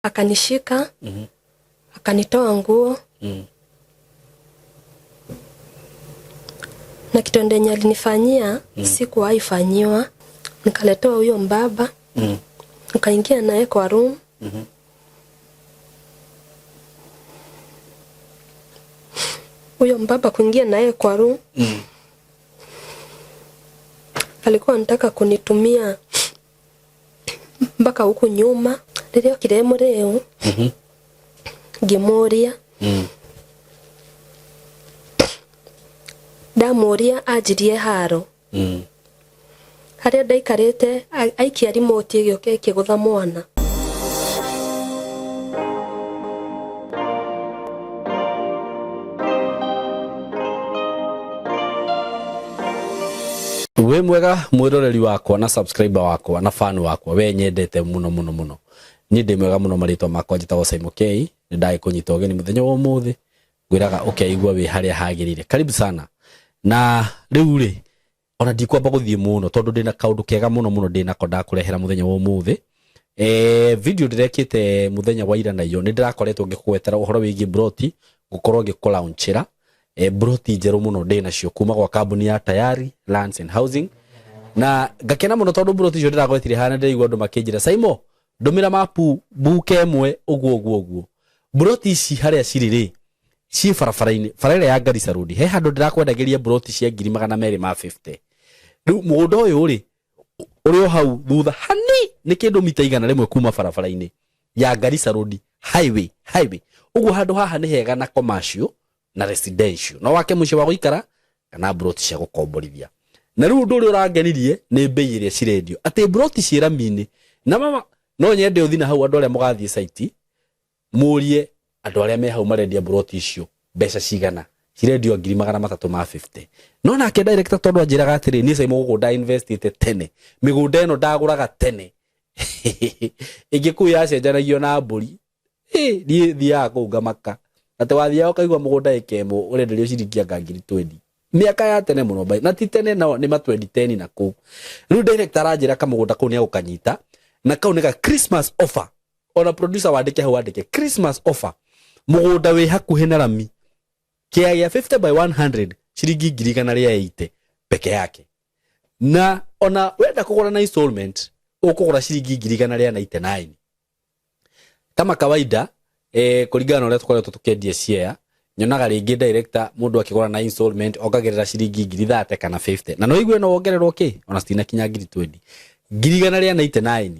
Akanishika, akanitoa nguo na kitendo yenye alinifanyia sikuwahi fanyiwa. Nikaletewa huyo mbaba, nikaingia naye kwa room. Huyo mbaba kuingia naye kwa room, alikuwa anataka kunitumia mpaka huku nyuma. Rĩrĩa okire mũrĩu, ngĩmũria, ndamũria anjirie haro. Harĩa ndaikarĩte aikia remote ĩgĩũka ĩkĩgũtha mwana. Wĩ mwega mwĩroreri wakwa na subscriber wakwa na fan wakwa, we nyendete muno muno muno. Niĩ ndĩ mwega mũno, marĩtwa makwa njĩtagwo Simon K. Nĩ ndagĩkũnyita ũgeni mũthenya wa ũmũthĩ, ngwĩraga ũkeigua wĩ harĩa hagĩrĩire. Karibu sana. Na rĩu rĩ, ona ndikwamba gũthiĩ mũno tondũ ndĩna kaũndũ kega mũno mũno ndĩnako ndakũrehera mũthenya wa ũmũthĩ. Video ndĩrekĩte mũthenya wa ira na iyo nĩ ndĩrakoretwo ngĩkũgwetera ũhoro wĩgiĩ broti, ngũkorwo ngĩkũlaunchĩra broti njerũ mũno ndĩnacio kuma gwa kambuni ya Tayari Lands and Housing, na ngakena mũno tondũ broti icio ndĩragwetire hana ndĩraigua andũ makĩnjĩra, "Saimo, ndũmĩra mapu buke ĩmwe ũguo ũguo ũguo." Broti ici harĩa cirĩ rĩ, ciĩ barabara-inĩ, bara ĩrĩa ya Garissa Road. He handũ ndĩrakwendagĩria broti cia 250,000. Rĩu mũgũnda ũyũ rĩ, ũrĩ o hau thutha hani, nĩ kĩndũ mita 100 kuma barabara-inĩ ya Garissa Road highway. Ũguo handũ haha nĩ hega na commercial na residential, no wake mũciĩ wa gũikara kana broti cia gũkomborithia. Na rĩu ũndũ ũrĩa ũrangenirie nĩ mbei ĩrĩa cirendio, atĩ broti ciĩ rami-inĩ. Na mama no nyende ũthi na hau, andũ arĩa mũgathiĩ site mũrie andũ arĩa me hau marendia broti icio mbeca cigana cirendio, 350,000. No nake director tondũ anjĩraga atĩrĩ, "Niĩ Saimo gũkũ nda investite tene, mĩgũnda ĩno ndagũraga tene ĩngĩ kũu yacenjanagio na mbũri." Niĩ thiaga kũu ngamaka atĩ wathiaga ũkaigua mũgũnda ĩka ĩmwe ũrenderio ciringi anga 20,000 mĩaka ya tene mũno bai, na ti tene no nĩ ma 2010 na kũu. Rĩu director aranjĩra kamũgũnda kũu nĩ agũkanyita na kau nĩ ga Christmas offer. Ona producer wandĩke hau, wandĩke Christmas offer, mũgũnda wĩ hakuhĩ na rami, kĩa gĩa 50 by 100, ciringi 180,000 peke yake. Na ona wenda kũgũra na installment, ũkũgũra ciringi 199,000 kama kawaida. Kũringana na ũrĩa tũkoretwo tũkĩendia share, nyonaga rĩngĩ director mũndũ akĩgũra na installment ongagĩrĩra ciringi 30,000 kana 50, na no igue no wongererwo kĩ ona citinakinya 20,000. 199,000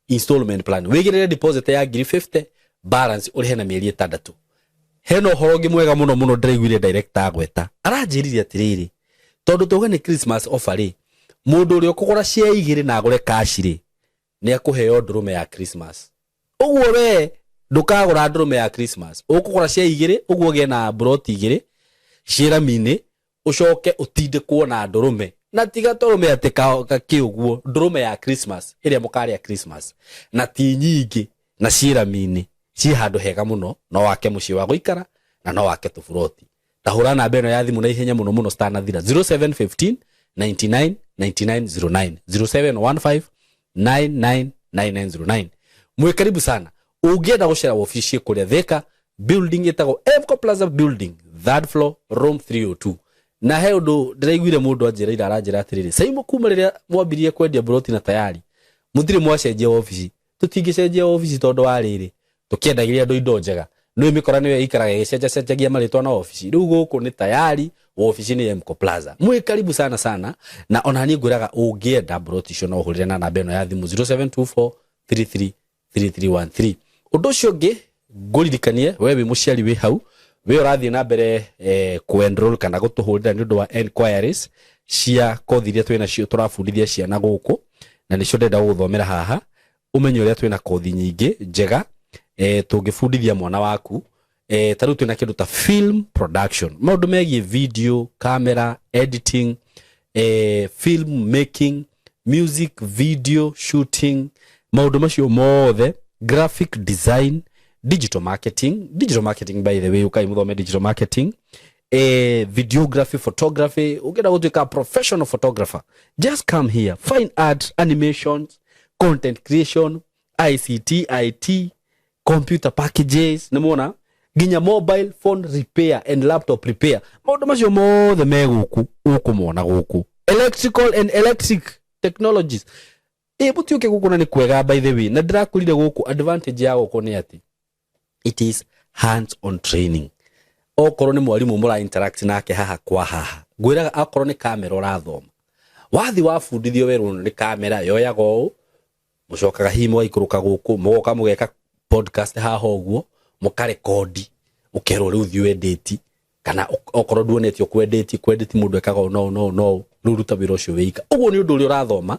installment plan, wĩigĩrĩre deposit ya 50,000, balance ũrĩhe na mĩeri 6. Hena ũhoro ũngĩ mwega mũno mũno ndĩraiguire director agweta. Aranjĩrire atĩrĩrĩ, tondũ tuge nĩ Christmas offer rĩ, mũndũ ũrĩa ũkũgũra share igĩrĩ na agũre cash rĩ, nĩ akũheo ndũrũme ya Christmas. Ũguo we ndũkagũra ndũrũme ya Christmas, ũkũgũra share igĩrĩ, ũguo ũgĩe na broti igĩrĩ ciĩ rami-inĩ, ũcoke ũtindĩkwo na ndũrũme, na tiga tũrũme atĩ kakĩ ũguo, ndũrũme ya Christmas ĩrĩa mũkarĩa Christmas, na ti nyingĩ, na ciĩ rami-inĩ, ciĩ handũ hega mũno. No wake mũciĩ wa gũikara na no wake tũburoti. Ta hũra namba ĩno ya thimũ na ihenya mũno mũno citanathira, 0715 99 9909, 0715 999909. Mwĩ karibu sana. Ũngĩenda gũcera wabici kũrĩa Thika, building ĩtagwo Emco Plaza building, third floor, room 302. Na he ũndũ ndĩraiguire mũndũ anjĩra ira, aranjĩra atĩrĩrĩ, "Saimo, kuma rĩrĩa mwambirie kwendia broti na Tayari mũtirĩ mwacenjia wabici." Tũtingĩcenjia wabici tondũ wa rĩrĩ, tũkĩendagĩria andũ indo njega. Nĩ mĩkora nĩyo ĩikaraga ĩgĩcenjacenjagia marĩtwa na wabici. Rĩu gũkũ nĩ Tayari, wabici nĩ Emco Plaza. Mwĩ karibu sana sana. Na ona niĩ ngwĩraga ũngĩenda broti icio no ũhũrĩre na namba ĩno ya thimũ, 0724 33 3313. Ũndũ ũcio ũngĩ ngũririkanie, we wĩ mũciari wĩ hau, wĩ ũrathiĩ na mbere kũ-enroll kana gũtũhũrĩra nĩ ũndũ wa enquiries cia kothi iria twĩ nacio tũrabundithia ciana gũkũ, na nĩcio ndĩrenda gũgũthomera haha ũmenye ũrĩa twĩna kothi nyingĩ njega tũngĩbundithia mwana waku. Ta rĩu twĩna kĩndũ ta film production, maũndũ megiĩ video camera editing, film making, music video shooting, maũndũ macio mothe, graphic design, digital marketing. Digital marketing, by the way, ukai muthome digital marketing, videography, photography. Ũngĩenda gũtuĩka professional photographer, just come here. Fine art, animations, content creation, ICT, IT, Computer packages nĩ muona, nginya mobile phone repair and laptop repair, maũndũ macio mothe me gũkũ, ũkũmona gũkũ. Electrical and electric technologies, ĩ mũtiũke gũkũ na nĩ kwega. By the way, na ndĩrakwĩrire gũkũ advantage ya gũkũ nĩ atĩ it is hands on training. Okorwo nĩ mwarimũ mũra interact nake haha kwa haha, ngwĩraga akorwo nĩ kamera ũrathoma, wathi wabundithio werwo nĩ kamera yoyaga ũũ, mũcokaga hihi mũgaikũrũka gũkũ, mũgoka mũgeka podcast haha ũguo, mũkarekondi, ũkerwo rĩu thiĩ wendĩti, kana okorwo nduonetio kwendĩti, kwendĩti mũndũ ekaga ũũ no no no, rĩu ruta wĩra ũcio wĩika ũguo. Nĩ ũndũ ũrĩa ũrathoma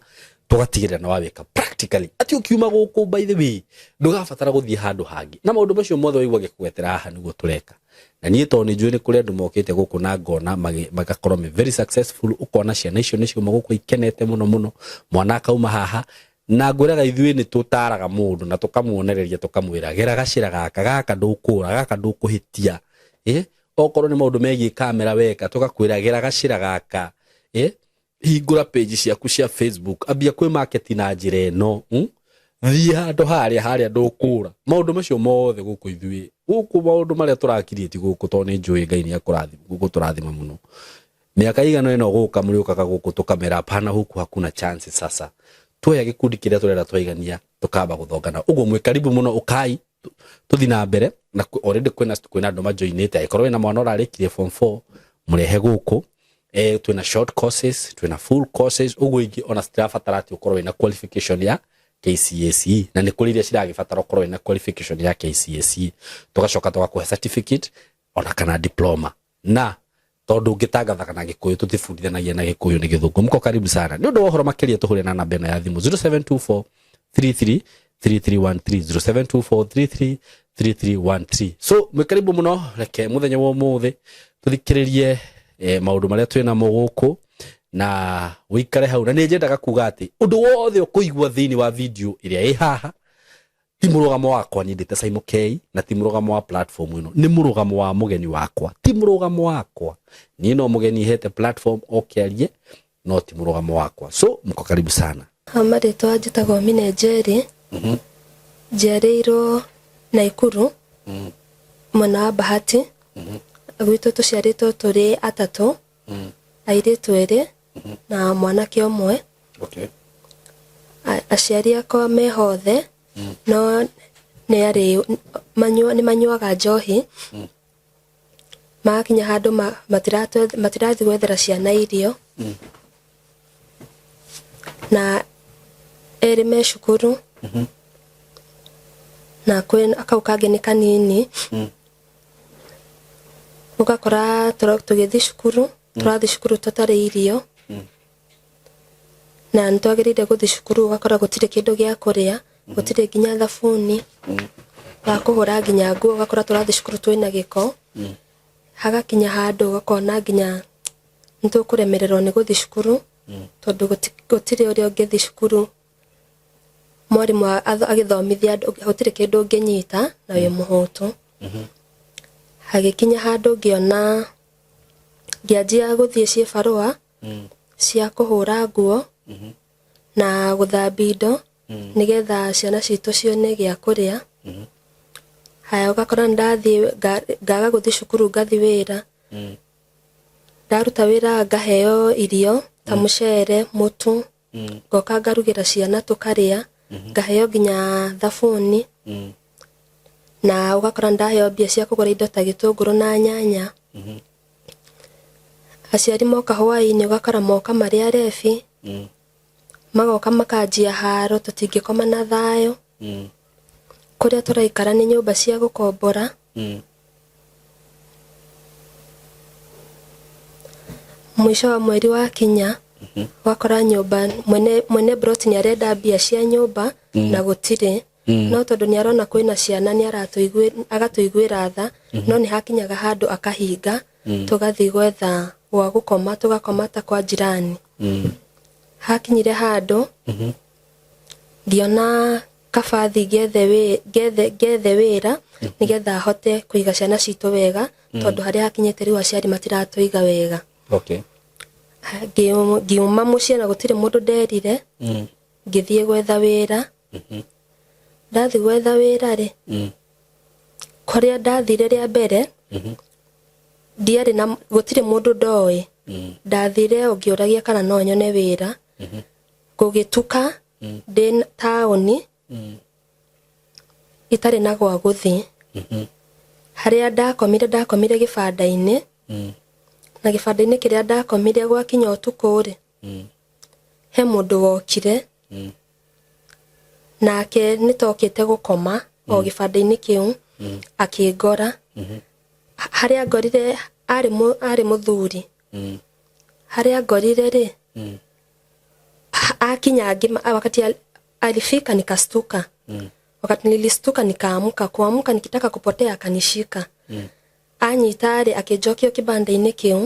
tũgatigĩrĩra na wawĩka practically, atĩ ũkiuma gũkũ, by the way, ndũgabatara gũthiĩ handũ hangĩ. Na maũndũ macio mothe waigua ngĩkũgwetera haha nĩguo tũreka. Na niĩ tondũ nĩ njũĩ nĩ kũrĩ andũ mokĩte gũkũ na ngona magakorwo me very successful, ũkona ciana icio nĩ ciauma gũkũ ikenete mũno mũno, mwana akauma haha. Na ngwĩraga ithuĩ nĩ tũtaraga mũndũ na tũkamuonereria, tũkamwĩra gera gacĩra gaka, gaka ndũkũra, gaka ndũkũhĩtia. Okorwo nĩ maũndũ megiĩ kamera weka, tũgakwĩra gera gacĩra gaka, hingũra page ciaku cia Facebook, ambia kwĩ market na njĩra ĩno, Thiĩ handũ harĩa harĩa ndũkũra. Maũndũ macio mothe gũkũ ithuĩ gũkũ, maũndũ marĩa tũrakiriĩti gũkũ, tondũ nĩ njũĩ Ngai nĩ gũkũ tũrathima mũno. Mĩaka igana ĩno gũka mũrĩũkaga gũkũ tũkamera hapana, huku hakuna chance. Sasa tuoya gĩkundi kĩrĩa tũrenda twaigania, tũkamba gũthongana ũguo. Mwĩ karibu mũno, ũkai tũthi na mbere. Na already kwĩna andũ majoinĩte. Angĩkorwo wĩna mwana ũrarĩkirie form 4, mũrehe gũkũ. Twĩna short courses, twĩna full courses, ũguo ingĩ ona citirabatara atĩ ũkorwo wĩna qualification ya KCSE, na nĩ kũrĩ iria ciragĩbatara ũkorwo wĩna qualification ya KCSE, tũgacoka tũgakũhe certificate ona kana diploma. Na tondũ ũngĩtangathaga na Gĩkũyũ, tũtibundithanagia na Gĩkũyũ, nĩ Gĩthũngũ. Mko karibu sana. Nĩ ũndũ wa ũhoro makĩria tũhũre na namba ĩno ya thimũ 0724 33 3313, 0724 33 3313. So mwĩ karibu mũno. Reke mũthenya wa ũmũthĩ tũthikĩrĩrie maũndũ marĩa twĩ namo gũkũ, na ũikare hau. Na nĩ nyendaga kuga atĩ ũndũ wothe ũkũigua thĩinĩ wa video ĩrĩa ĩ haha ti mũrũgamo wakwa nyendete Simon K, na ti mũrũgamo wa platform ĩno, nĩ mũrũgamo wa mũgeni wakwa, ti mũrũgamo wakwa niĩ. No mũgeni hete platform oke arie, no ti mũrũgamo wakwa. So mko karibu sana. Marĩtwa njĩtagwo Mine Njeri. Njiarĩirwo Naikuru, mwena wa Bahati. Gwitũ tũciarĩtwo tũrĩ atatũ, airĩtu erĩ na mwanake ũmwe. Aciari akwa me hothe, no nĩ arĩ nĩ manyuaga njohi, magakinya handũ matirathiĩ gwethera ciana irio, na erĩ me cukuru, na kwĩ kau kangĩ nĩ kanini. Ũgakora tũgĩthiĩ cukuru, tũrathiĩ cukuru tũtarĩ irio, na nĩ twagĩrĩire gũthiĩ cukuru, ũgakora gũtirĩ kĩndũ gĩa kũrĩa, gũtirĩ nginya thabuni wa kũhũra nginya nguo, ũgakora tũrathiĩ cukuru twĩna gĩko. Hagakinya handũ ũgakona nginya nĩ tũkũremererwo nĩ gũthiĩ cukuru, tondũ gũtirĩ ũrĩa ũngĩthiĩ cukuru mwarimũ agĩthomithia andũ, gũtirĩ kĩndũ ũngĩnyita na wĩ mũhũtu. Hagĩkinya handũ ngĩona ngĩanjia gũthiĩ ciĩbarũa cia kũhũra nguo na gũthambia indo, nĩgetha ciana citũ cione gĩa kũrĩa. Haya, ũgakora nĩ ndathiĩ ngaga gũthiĩ cukuru, ngathiĩ wĩra. Ndaruta wĩra ngaheo irio ta mũcere, mũtu, ngoka ngarugĩra ciana tũkarĩa, ngaheo nginya thabuni, na ũgakora nĩ ndaheo mbia cia kũgũra indo ta gĩtũngũrũ na nyanya. Aciari moka hwaĩ-inĩ, ũgakora moka marĩ arebi, magoka makanjia haro, tũtingĩkoma na thayũ. Kũrĩa tũraikara nĩ nyũmba cia gũkombora. Mũico wa mweri wakinya, ũgakora nyũmba mwene plot nĩ arenda mbia cia nyũmba na gũtirĩ, no tondũ nĩ arona kwĩna ciana nĩ agatũiguĩra tha, no nĩ hakinyaga handũ akahinga, tũgathiĩ gwetha gwa gũkoma, tũgakoma ta kwa jirani. Hakinyire handũ ngĩona kaba thiĩ ngethe wĩra, nĩgetha hote kũiga ciana citũ wega, tondũ harĩa hakinyĩte rĩu aciari matiratũiga wega. Ngiuma mũciĩ na gũtirĩ mũndũ nderire, ngĩthiĩ gwetha wĩra. Ndathiĩ gwetha wĩra rĩ, Kũrĩa ndathire rĩa mbere, ndiarĩ na gũtirĩ mũndũ ndoĩ. Ndathire o ngĩũragia kana no nyone wĩra. Gũgĩtuka ndĩ taũni itarĩ na gwa gũthiĩ. Harĩa ndakomire, ndakomire gĩbanda-inĩ, na gĩbanda-inĩ kĩrĩa ndakomire gwakinya ũtukũ rĩ, he mũndũ wokire, nake nĩtokĩte gũkoma o gĩbanda-inĩ kĩu, akĩngora. Harĩa ngorire arĩ mũthuri. Harĩa ngorire rĩ, akinya wakati alifika nikastuka. Wakati nilistuka nikaamka, kuamka nikitaka kupotea akanishika. Anyita rĩ, akĩnjokia kĩbanda-inĩ kĩu,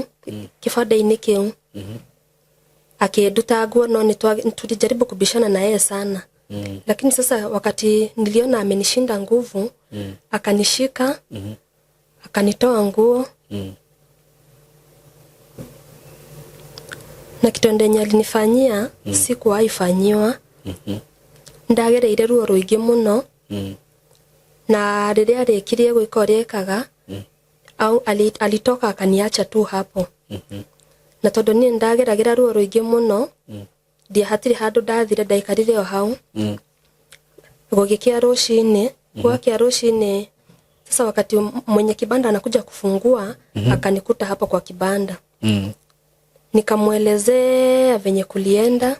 kĩbanda-inĩ kĩu, akĩnduta nguo, no tulijaribu kubishana na yeye sana. Lakini sasa wakati niliona amenishinda nguvu, akanishika, akanitoa nguo, na kitendo yenye alinifanyia sikuwahi fanyiwa. Ndagereire ruo rũingĩ mũno, na rĩrĩa arĩkirie gwĩka ũrĩa ekaga, au alitoka akaniacha tu hapo. Na tondũ niĩ ndageragĩra ruo rũingĩ mũno, hatirĩ handũ ndathire, ndaikarire o hau. Gũgĩkĩa rũcinĩ, gwakĩa rũcinĩ sasa, wakati mwenye kibanda anakuja kufungua, akanikuta hapo kwa kibanda. Nikamwelezea venye kulienda.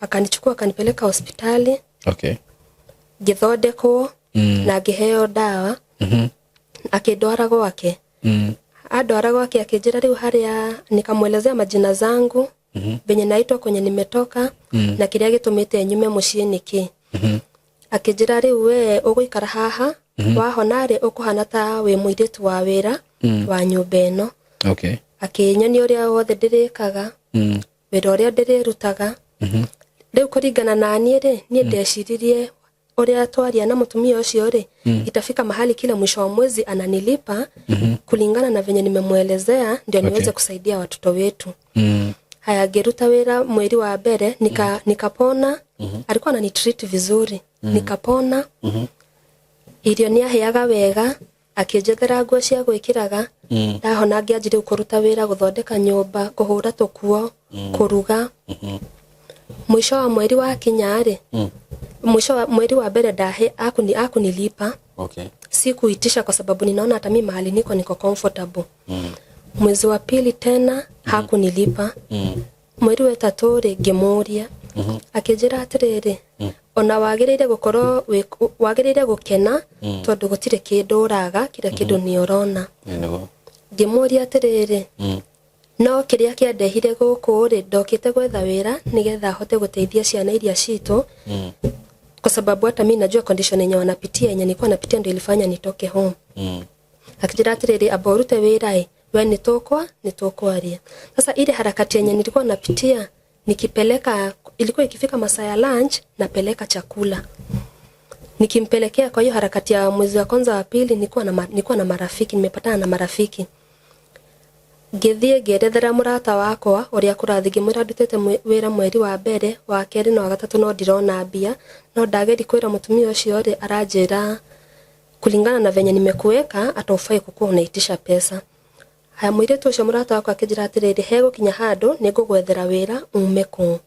Akanichukua akanipeleka hospitali. Ngĩthondekwo na ngĩheo ndawa. Akĩndwara gwake. Andwara gwake akĩnjĩra rĩu harĩa, nikamwelezea majina zangu, venye naitwa, kwenye nimetoka, na kĩrĩa gĩtũmĩte nyume mũciĩ nĩkĩ. Akĩnjĩra rĩu we ũgũikara haha, wahona rĩ, ũkũhana ta wĩ mũirĩtu wa wĩra wa nyũmba ĩno. Akĩnyonia ũrĩa wothe ndĩrĩkaga, wĩra ũrĩa ndĩrĩrutaga. Rĩu kũringana na niĩ rĩ, niĩ ndeciririe ũrĩa twaria na mũtumia ũcio rĩ, itafika mahali kila mwisho wa mwezi ananilipa kulingana na venye nimemwelezea, ndio niweze kusaidia watoto wetu. Haya, ngĩruta wĩra mweri wa mbere, nikapona. Alikuwa ananitreat vizuri. Nikapona. Irio nĩaheaga wega, akĩnjethera nguo cia gwĩkĩraga. Ndahona ngĩanjia rĩu kũruta wĩra, gũthondeka nyũmba, kũhũra tũkuo, kũruga. Mũico wa mweri wakinya rĩ, mwisho wa mweri wa mbere ndahe akunilipa. Sikuitisha kwa sababu ninaona hata mimi mahali niko niko comfortable. Mwezi wa pili tena hakunilipa. Mweri wa ĩtatũ rĩ, ngĩmũria, akĩnjĩra atĩrĩrĩ, ona wagĩrĩire gũkorwo wagĩrĩire gũkena tondũ gũtirĩ kĩndũ ũraga, kila kĩndũ nĩ ũrona. Nĩguo. Ngĩmũria atĩrĩrĩ, no kĩrĩa kĩandehire gũkũ rĩ, ndokĩte gwetha wĩra nĩgetha hote gũteithia ciana iria citũ, kwa sababu hata mi najua condition yenye wanapitia, yenye nilikuwa napitia ndio ilifanya nitoke home. Akĩnjĩra atĩrĩrĩ, amba ũrute wĩra ĩ, we nĩ tũkwaria. Sasa ile harakati yenye nilikuwa napitia, nikipeleka, ilikuwa ikifika masaa ya lunch napeleka chakula nikimpelekea. Kwa hiyo harakati ya mwezi wa kwanza, wa pili, nilikuwa na marafiki, nimepatana na marafiki, ngĩthiĩ ngĩerethera mũrata wakwa ũrĩa kũrathiĩ, ngĩmwĩra ndutĩte wĩra mweri wa mbere, wa kerĩ na wa gatatũ, no ndirona mbia, no ndageri kwĩra mũtumia ũcio rĩ, aranjĩra kulingana na venye nimekuweka hata ufai kukuwa unaitisha pesa. Haya, mũirĩtu ũcio mũrata wakwa akĩnjĩra atĩrĩrĩ, hegũkinya handũ nĩngũgwethera wĩra ume kũu.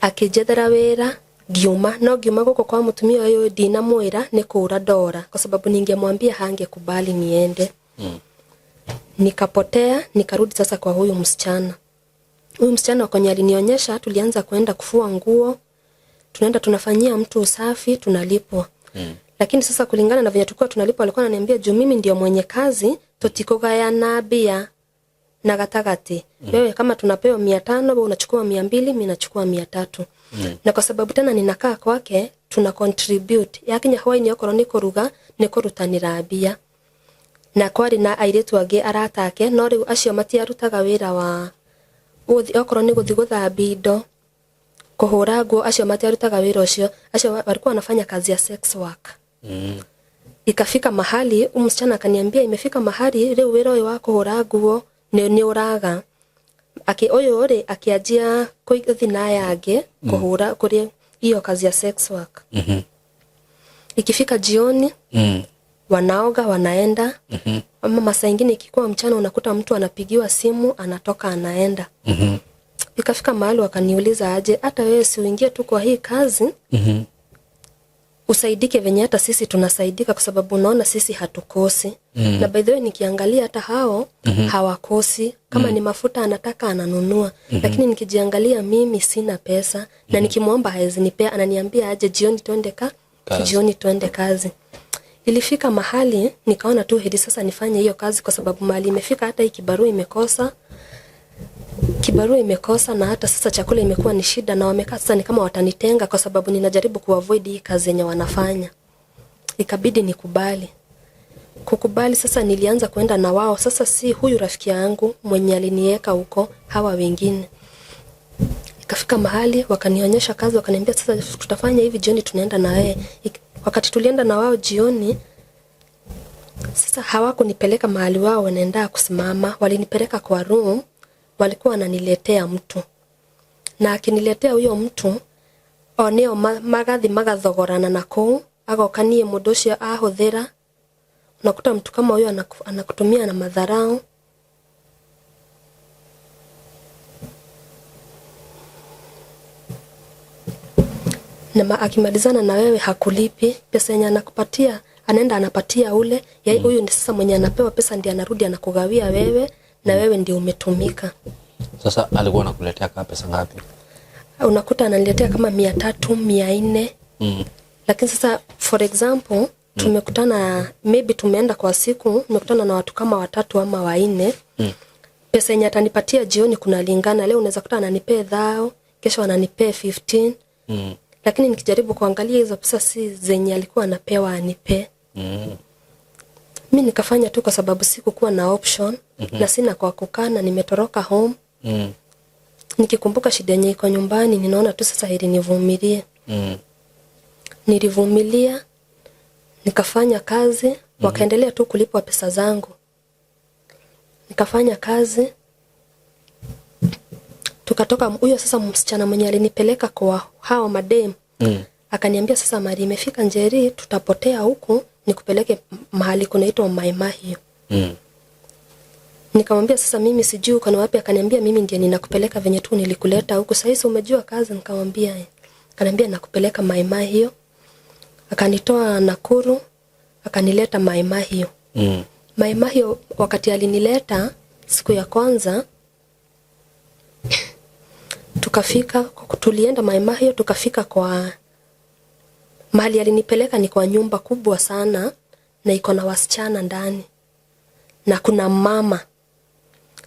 Akĩnjethera wĩra ngiuma, no ngiuma gũkũ kwa mũtumia ũyũ ndinamwĩra nĩ kũra ndora, kwa sababu ningemwambia hangekubali niende. Nikapotea, nikarudi sasa kwa huyu msichana. Huyu msichana kwenye alinionyesha, tulianza kwenda kufua nguo, tunaenda tunafanyia mtu usafi, tunalipwa. Lakini sasa kulingana na venye tulikuwa tunalipwa, alikuwa ananiambia juu mimi ndio mwenye kazi, tutikugayana mbia na gatagati. Wewe kama tunapewa 500, wewe unachukua 200, mimi nachukua 300. Na kwa sababu tena ninakaa kwake, tuna contribute. Yakinya hwaini okorwo nĩ kũruga, nĩ kũrutanĩra mbia. Na kwarĩ na airĩtu angĩ arata ake, no rĩu acio matiarutaga wĩra wa okorwo nĩ gũthiĩ gũthambia indo, kũhũra nguo, acio matiarutaga wĩra ũcio. Acio walikuwa wanafanya kazi ya sex work. Ikafika mahali huyu msichana akaniambia imefika mahali rĩu wĩra ũyũ wa kũhũra nguo nĩ ũraga. Aki ũyũ rĩ akĩanjia gũthiĩ na aya angĩ kũhũra kũrĩ hiyo kazi ya sex work. Ikifika jioni wanaoga wanaenda. Ama masaa ingine ikikuwa mchana unakuta mtu anapigiwa simu anatoka anaenda. Ikafika mahali wakaniuliza aje, hata wewe si uingie tu kwa hii kazi usaidike venye hata sisi tunasaidika, kwa sababu unaona sisi hatukosi. Na by the way nikiangalia hata hao hawakosi. Kama ni mafuta anataka ananunua. Lakini nikijiangalia mimi sina pesa na nikimwomba haezi nipea, ananiambia aje jioni twende Kazi. jioni twende kazi. Ilifika mahali nikaona tu heri sasa nifanye hiyo kazi, kwa sababu mahali imefika hata hii kibarua imekosa. Kibarua imekosa na hata sasa chakula imekuwa ni shida, na wamekaa sasa ni kama watanitenga kwa sababu ninajaribu kuavoid hii kazi yenye wanafanya. Ikabidi nikubali. Kukubali sasa nilianza kuenda na wao. Sasa si huyu rafiki yangu mwenye alinieka huko, hawa wengine. Ikafika mahali wakanionyesha kazi, wakaniambia sasa tutafanya hivi jioni tunaenda na wewe. Wakati tulienda na wao jioni, sasa hawakunipeleka mahali wao wanaenda kusimama, walinipeleka kwa room, walikuwa wananiletea mtu. Na akiniletea huyo mtu, o nĩo magathi magathogorana na kũu, agoka niĩ mũndũ ũcio ahũthĩra. Unakuta mtu kama huyo anakutumia na madharau. Na akimalizana na wewe hakulipi pesa yenye anakupatia, anaenda anapatia ule. Yaani huyu ni sasa mwenye anapewa pesa ndiye anarudi anakugawia wewe, na wewe ndiye umetumika. Sasa alikuwa anakuletea kama pesa ngapi? Unakuta ananiletea kama 300, 400. Lakini sasa for example, tumekutana, maybe tumeenda kwa siku, tumekutana na watu kama 3 ama 4. Pesa yenye atanipatia jioni kunalingana. Leo unaweza kuta ananipea 1000, kesho ananipea 15. Lakini nikijaribu kuangalia hizo pesa si zenye alikuwa anapewa anipe. Mimi nikafanya tu kwa sababu sikukuwa na option, na sina kwa kukaa na nimetoroka home. Nikikumbuka shida yenye iko nyumbani ninaona tu sasa heri nivumilie. Nilivumilia, nikafanya kazi, wakaendelea tu kulipwa pesa zangu. Nikafanya kazi. Tukatoka, huyo sasa msichana mwenye alinipeleka kwa hao madem. Akaniambia sasa mali imefika Njeri, tutapotea huku, nikupeleke mahali kunaitwa Mai Mahiu. Nikamwambia sasa mimi sijui uko wapi, akaniambia mimi ndiye ninakupeleka venye tu nilikuleta huku. Sasa hizi umejua kazi? Nikamwambia eh. Akaniambia nakupeleka Mai Mahiu. Akanitoa Nakuru, akanileta Mai Mahiu. Mai Mahiu wakati alinileta siku ya kwanza tukafika, tulienda Mai Mahiu, tukafika kwa mahali alinipeleka ni kwa nyumba kubwa sana na iko na wasichana ndani na kuna mama.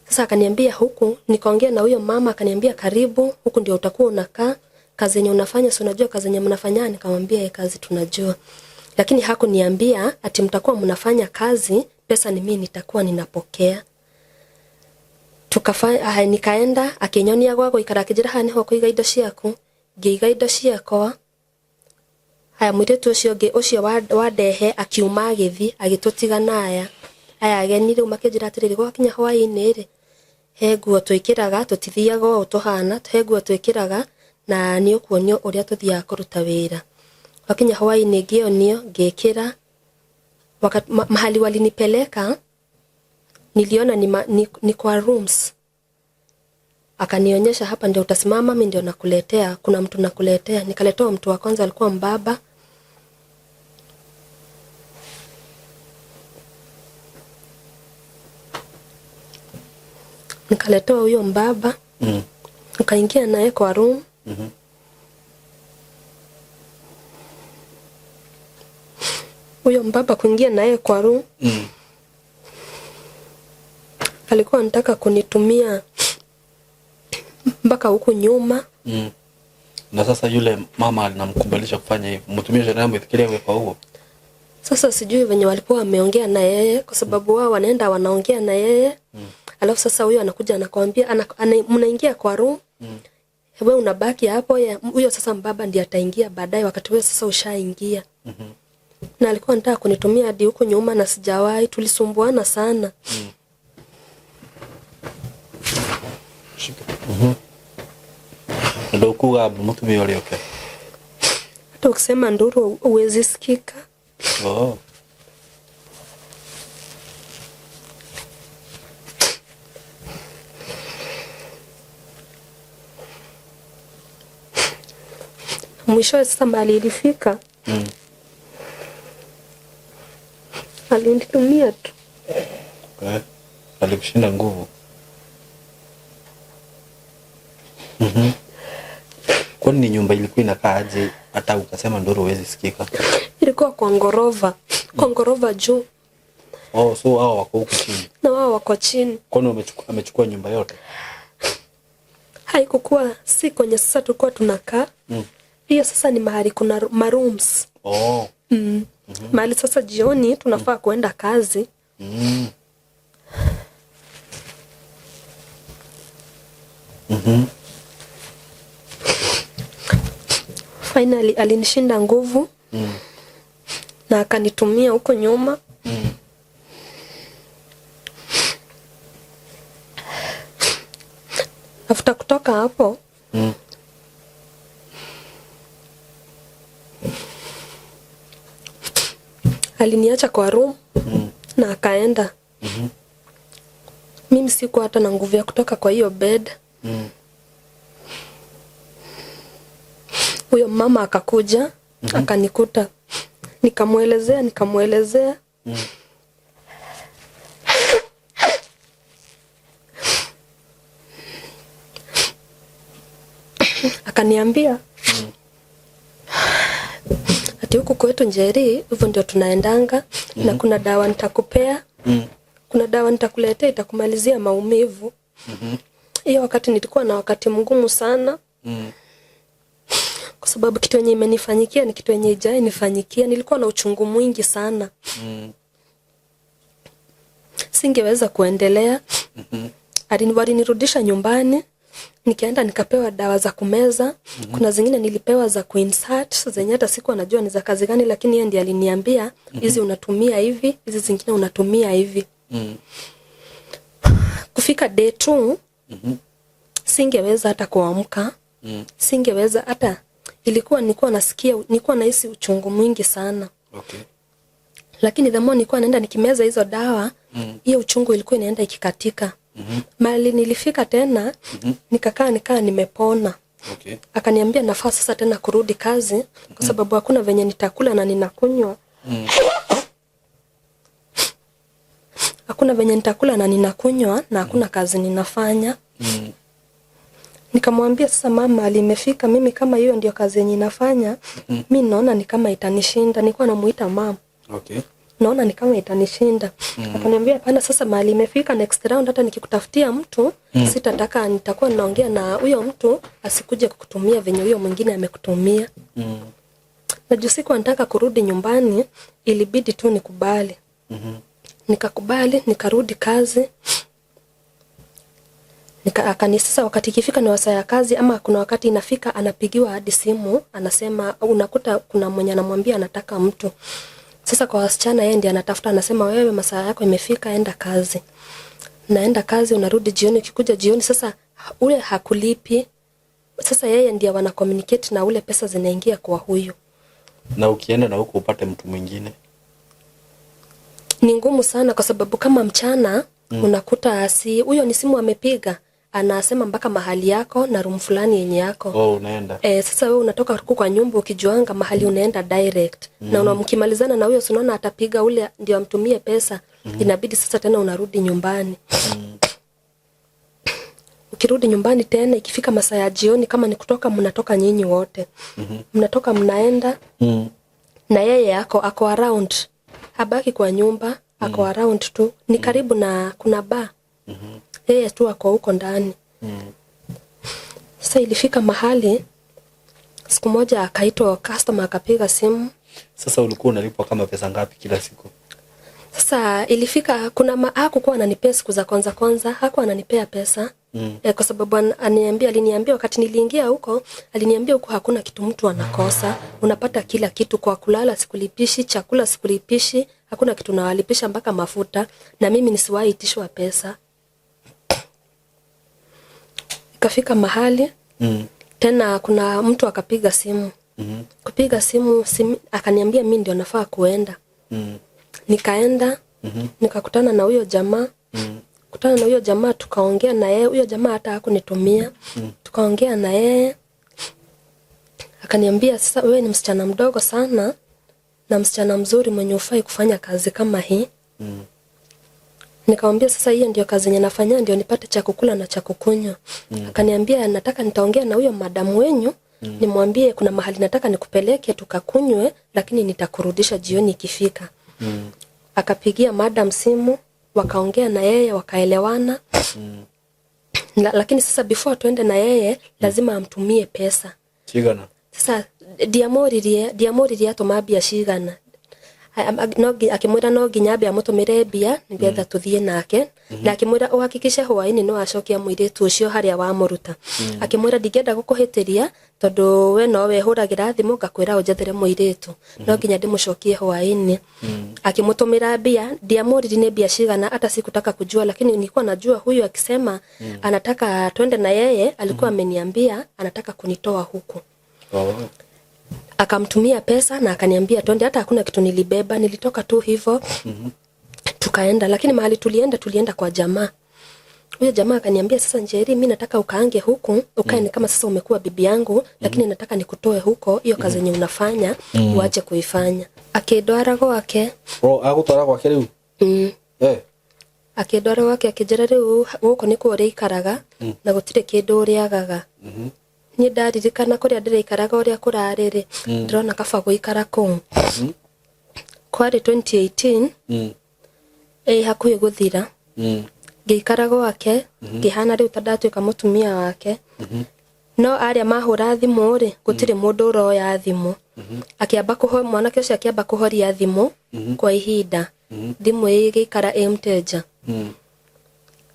Sasa akaniambia huku, nikaongea na huyo mama akaniambia karibu, huku ndio utakuwa unakaa, kazi yenye unafanya si unajua kazi yenye mnafanya? Nikamwambia kazi tunajua. Lakini hakuniambia ati mtakuwa mnafanya kazi, pesa ni mimi nitakuwa ninapokea. Nikaenda akinyonia gwa guikara akijira haha niho kuiga indo ciaku, ngiiga indo ciakwa. Haya mũirĩtu ũcio ũngĩ ũcio wandehe akiuma agĩthiĩ agĩtũtiga na aya. Aya ageni rĩu makĩnjĩra atĩrĩrĩ, gwakinya hwaĩ-inĩ rĩ, he nguo twĩkĩraga, tũtithiaga ũũ tũhana, he nguo twĩkĩraga na nĩ ũkuonio ũrĩa tũthiaga kũruta wĩra. Gwakinya hwaĩ-inĩ ngĩonio, ngĩkĩra. Mahali walinipeleka niliona ni kwa rooms. Akanionyesha hapa ndio utasimama, mimi ndio nakuletea, kuna mtu nakuletea. Nikaletewa mtu wa kwanza alikuwa mbaba. Nikaletewa huyo mbaba. Nikaingia naye kwa room. Huyo mbaba kuingia naye kwa room. Alikuwa anataka kunitumia mpaka huku nyuma. Na sasa yule mama alinamkubalisha kufanya hivyo. Mtumie jana mwithikiria wewe kwa huo. Sasa sijui venye walikuwa wameongea na yeye kwa sababu wao wanaenda wanaongea na yeye. Alafu sasa huyo anakuja anakuambia, mnaingia kwa room. Wewe unabaki hapo, huyo sasa mbaba ndiye ataingia baadaye wakati wewe sasa ushaingia. Na alikuwa anataka kunitumia hadi huko nyuma na sijawahi, tulisumbuana sana. Shika. Ndio kuga mtumie yule okay. Hata ukisema nduru huwezi sikika. Oh. Mwishowe sasa mahali ilifika, alinitumia tu. Eh, alikushinda nguvu. Kwani ni nyumba ilikuwa inakaa aje hata ukasema nduru huwezi sikika? Ilikuwa kwa ngorova, kwa ngorova juu. Oh, so hao wako huku chini. Na wao wako chini. Kwani amechukua nyumba yote? Haikukuwa, si kwenye sasa tulikuwa tunakaa. Hiyo sasa ni mahali kuna marooms. Oh. Mahali sasa jioni tunafaa kuenda kazi. Finally alinishinda nguvu. Na akanitumia huko nyuma. After kutoka hapo, aliniacha kwa room na akaenda. Mimi sikuwa hata na nguvu ya kutoka kwa hiyo bed. Huyo mama akakuja, akanikuta. Nikamuelezea, nikamuelezea. Akaniambia, ati huku kwetu Njeri hivyo ndio tunaendanga, na kuna dawa nitakupea. Kuna dawa nitakuletea itakumalizia maumivu. Hiyo wakati nilikuwa na wakati mgumu sana. Kwa sababu kitu yenye imenifanyikia ni kitu yenye haijai nifanyikia. Nilikuwa na uchungu mwingi sana. Singeweza kuendelea. Walinirudisha nyumbani. Nikaenda nikapewa dawa za kumeza. Kuna zingine nilipewa za kuinsert zenye hata sikuwa najua ni za kazi gani, lakini yeye ndiye aliniambia, hizi unatumia hivi, hizi zingine unatumia hivi. Kufika day 2, singeweza hata kuamka. Singeweza hata, ilikuwa nilikuwa nasikia, nilikuwa nahisi uchungu mwingi sana. Lakini the more nilikuwa naenda nikimeza hizo dawa, hiyo uchungu ilikuwa inaenda ikikatika. Mahali nilifika tena, nikakaa nimepona. Akaniambia nafaa sasa tena kurudi kazi kwa sababu hakuna venye nitakula na ninakunywa. Hakuna venye nitakula na ninakunywa na hakuna kazi ninafanya. Nikamwambia sasa mama, alimefika mimi kama hiyo ndio kazi yenye ninafanya, mimi naona ni kama itanishinda. Nilikuwa namuita mama. Naona ni kama itanishinda. Akaniambia hapana, sasa mahali imefika next round hata nikikutafutia mtu, sitataka, nitakuwa naongea na huyo mtu asikuje kukutumia venye huyo mwingine amekutumia. Na juu sikuwa nataka kurudi nyumbani, ilibidi tu nikubali. Nikakubali, nikarudi kazi. Sasa wakati ikifika ni wasaa ya kazi, ama kuna wakati inafika anapigiwa hadi simu, anasema unakuta kuna mwenye anamwambia anataka mtu. Sasa kwa wasichana yeye ndiye anatafuta, anasema wewe masaa yako imefika, enda kazi. Naenda kazi, unarudi jioni, ukikuja jioni sasa ule hakulipi. Sasa yeye ndiye wana communicate na ule pesa zinaingia kwa huyu. Na ukienda na huko upate mtu mwingine? Ni ngumu sana kwa sababu kama mchana, unakuta si huyo ni simu amepiga, anasema mpaka mahali yako na room fulani yenye yako. Oh, unaenda. Sasa wewe unatoka huko kwa nyumba ukijuanga mahali unaenda direct. Na mkimalizana na huyo si unaona atapiga ule ndio amtumie pesa. Inabidi sasa tena unarudi nyumbani. Ukirudi nyumbani tena ikifika masaa ya jioni kama ni kutoka mnatoka nyinyi wote. Mnatoka mnaenda. Na yeye ako around. Habaki kwa nyumba, ako around tu. Ni karibu na kuna bar. Yeye tu ako huko ndani. Sasa ilifika mahali siku moja akaitwa customer akapiga simu. Sasa ulikuwa unalipwa kama pesa ngapi kila siku? Sasa ilifika kuna hakukuwa ananipea siku za kwanza kwanza, hakuwa ananipea pesa. Kwa sababu aliniambia wakati niliingia huko, aliniambia huko hakuna kitu mtu anakosa. Unapata kila kitu, kwa kulala sikulipishi, chakula sikulipishi, hakuna kitu nawalipisha mpaka mafuta, na mimi nisiwahi itishwa pesa. Ikafika mahali, tena kuna mtu akapiga simu. Kupiga simu, simu akaniambia mi ndio nafaa kuenda. Nikaenda. Nikakutana na huyo jamaa. Kutana na huyo jamaa tukaongea na yeye. Huyo jamaa hata hakunitumia. Tukaongea na yeye, akaniambia sasa, wewe ni msichana mdogo sana na msichana mzuri mwenye ufai kufanya kazi kama hii. Nikamwambia sasa hiyo ndio kazi yenye nafanya ndio nipate cha kukula na cha kukunywa. Akaniambia nataka nitaongea na huyo madamu wenyu, nimwambie kuna mahali nataka nikupeleke tukakunywe, lakini nitakurudisha jioni ikifika. Akapigia madam simu, wakaongea na yeye, wakaelewana. Lakini sasa before tuende na yeye lazima amtumie pesa. Cigana? Sasa ndiamũririe atũma mbia cigana. Akĩmwĩra no nginya ambe amũtũmĩre mbia nĩgetha tũthiĩ nake, na akĩmwĩra ũhakikishe hwaĩ-inĩ nĩ wacokia mũirĩtu ũcio harĩa wamũruta. Akĩmwĩra ndingĩenda gũkũhĩtĩria tondũ we no we hũragĩra thimũ ngakwĩra ũnjethere mũirĩtu, no nginya ndĩmũcokie hwaĩ-inĩ. Akĩmũtũmĩra mbia, ndiamũririe nĩ mbia cigana, hata sikutaka kujua, lakini nilikuwa najua huyu akisema anataka twende na yeye alikuwa ameniambia anataka kunitoa huku. Oh. Akamtumia pesa na akaniambia twende, hata hakuna kitu nilibeba, nilitoka tu hivyo. Tukaenda, lakini mahali tulienda, tulienda kwa jamaa. Huyo jamaa akaniambia sasa, Njeri, mimi nataka ukaange huku, ukae ni kama sasa umekuwa bibi yangu, lakini nataka nikutoe huko, hiyo kazi yenye unafanya uache kuifanya. Akindwara gwake. Oh, agũtwara gwake rĩu? Mm. Eh. Akindwara gwake akĩnjĩra rĩu gũkũ nĩkuo ũrĩikaraga na gũtirĩ kĩndũ ũrĩagaga. Niĩ ndaririkana kũrĩa ndĩraikaraga ũrĩa kũrarĩ rĩ, ndĩrona kaba gũikara kũu. Kwarĩ 2018, ĩ hakuhĩ gũthira. Ngĩikara gwake, ngĩhana rĩu ta ndatuĩka mũtumia wake. No arĩa mahũra thimũ rĩ, gũtirĩ mũndũ ũroya thimũ. Akĩamba kũho, mwanake ũcio akĩamba kũhoria thimũ kwa ihinda. Thimũ ĩgĩikara ĩ mteja.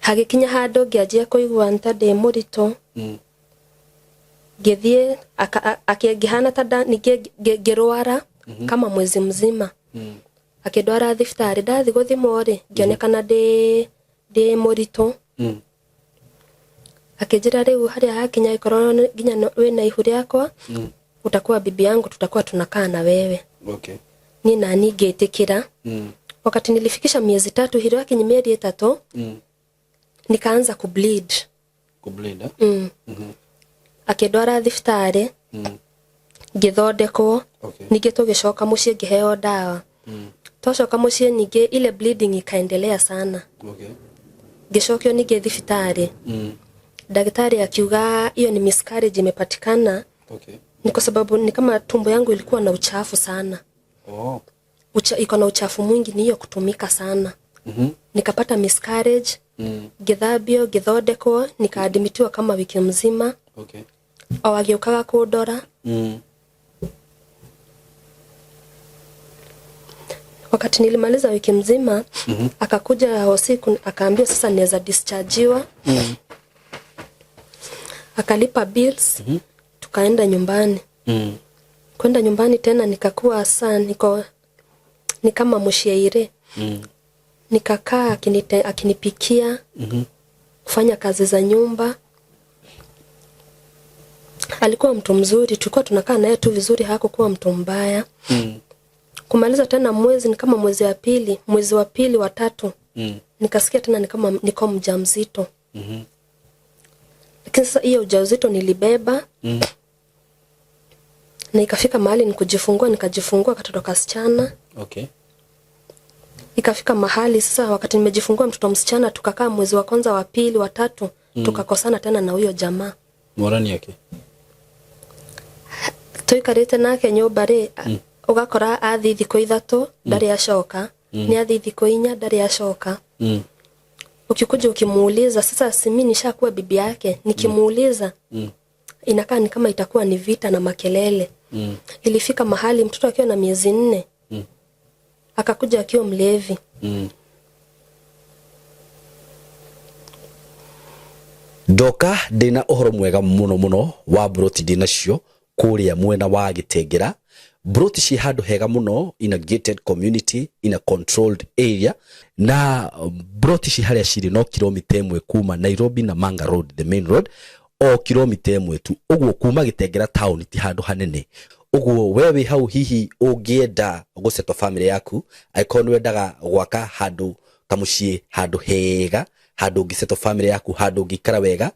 Hagĩkinya handũ ngĩanjia kũigua nĩ ta ndĩ mũritũ. Ngĩthiĩ ngĩhana ta ningĩ ngĩrwara kama mwezi mzima. Akĩndwara thibitarĩ, ndathiĩ gũthimwo rĩ, ngĩonekana ndĩ mũritũ. Akĩnjĩra rĩu harĩa hakinya ĩkorwo nginya wĩna ihu rĩakwa, utakuwa bibi yangu, tutakuwa tunakaa na wewe. Okay. Niĩ nani ngĩtĩkĩra. Wakati nilifikisha miezi 3, hilo yakinyi mieri 3, nikaanza kubleed. Kubleed, eh? Akĩndwara thibitarĩ, ngĩthondekwo. Okay. Ningĩ tũgĩcoka mũciĩ ngĩheo ndawa. Twacoka mũciĩ ningĩ ile bleeding ikaendelea sana. Okay. Ngĩcokio ningĩ thibitarĩ. Daktari akiuga hiyo ni miscarriage imepatikana. Okay. Ni kwa sababu ni kama tumbo yangu ilikuwa na uchafu sana. Oh. Iko na uchafu mwingi, ni hiyo kutumika sana. Nikapata miscarriage. Ngĩthambio, ngĩthondekwo, nikaadmitiwa kama wiki mzima. Okay. O agĩũkaga kũndora. Wakati nilimaliza wiki mzima, akakuja hosi, akaambiwa sasa naweza dischargiwa. Akalipa bills, tukaenda nyumbani. Kwenda nyumbani tena nikakuwa saa niko ni kama mshairi. Nikakaa akinipikia, kufanya kazi za nyumba. Alikuwa mtu mzuri, tulikuwa tunakaa naye tu vizuri, hakukuwa mtu mbaya. Kumaliza tena mwezi, ni kama mwezi wa pili, mwezi wa pili wa tatu. Nikasikia tena ni kama niko mjamzito. Lakini sasa hiyo ujauzito nilibeba. Na ikafika mahali nikujifungua, nikajifungua katoto kasichana. Okay. Ikafika mahali sasa wakati nimejifungua mtoto msichana, tukakaa mwezi wa kwanza, wa pili, wa tatu, tukakosana tena na huyo jamaa. Morani yake. Tuikarite nake nyumba ri, ugakora athi thikũ 3 ndarĩ acoka, ni athi thikũ 4 ndarĩ acoka. Ukikuja ukimuuliza sasa, si mimi nishakuwa bibi yake, nikimuuliza inakaa ni kama itakuwa ni vita na makelele. Ilifika mahali mtoto akiwa na miezi 4, akakuja akiwa mlevi. Ndoka ndina ũhoro mwega mũno mũno wa broti ndinacio kũrĩa mwena wa Gĩtengera. Broti ci handũ hega mũno, in a gated community, in a controlled area, na broti ci harĩa cirĩ no kilomita 1 kuma Nairobi na Manga Road, the main road, o kilomita 1 tu. Ũguo kuma Gĩtengera town ti handũ hanene. Uguo we wi hau hihi ungienda gusetwa family yaku, angĩkorwo nĩ wendaga gwaka handu kamuciĩ, handu hega, handu ũngĩsetwo family yaku, handu ũngĩikara wega,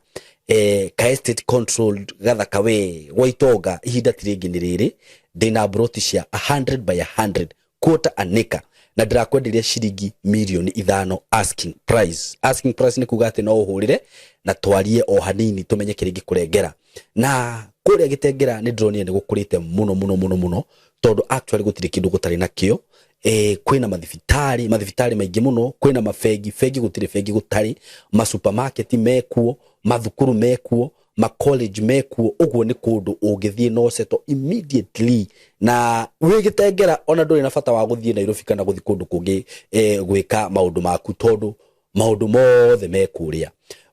ka estate controlled gathaka we gwa itonga, ihinda ti rĩngĩ nĩ rĩrĩ. Ndĩna broti cia 100 by 100 quarter an acre na ndirakwenderia ciringi mirioni 5 asking price. Asking price nĩ kuga atĩ no ũhũrĩre na twarie o hanini tũmenye kĩrĩa ingĩkũrengera. Na kũrĩa Gĩtengera nĩ ndĩronire nĩ gũkũrĩte mũno mũno mũno mũno, tondũ actually gũtirĩ kĩndũ gũtarĩ nakĩo. Kwĩna mathibitarĩ, mathibitarĩ maingĩ mũno, kwĩna mabengi, bengi gũtirĩ bengi gũtarĩ, masupermarket mekuo, mathukuru mekuo, macollege mekuo. Ũguo nĩ kũndũ ũngĩthiĩ no settle immediately na wĩ Gĩtengera, ona ndũrĩ na bata wa gũthiĩ Nairobi kana gũthiĩ kũndũ kũngĩ gwĩka maũndũ maku, tondũ maũndũ mothe me kũrĩa.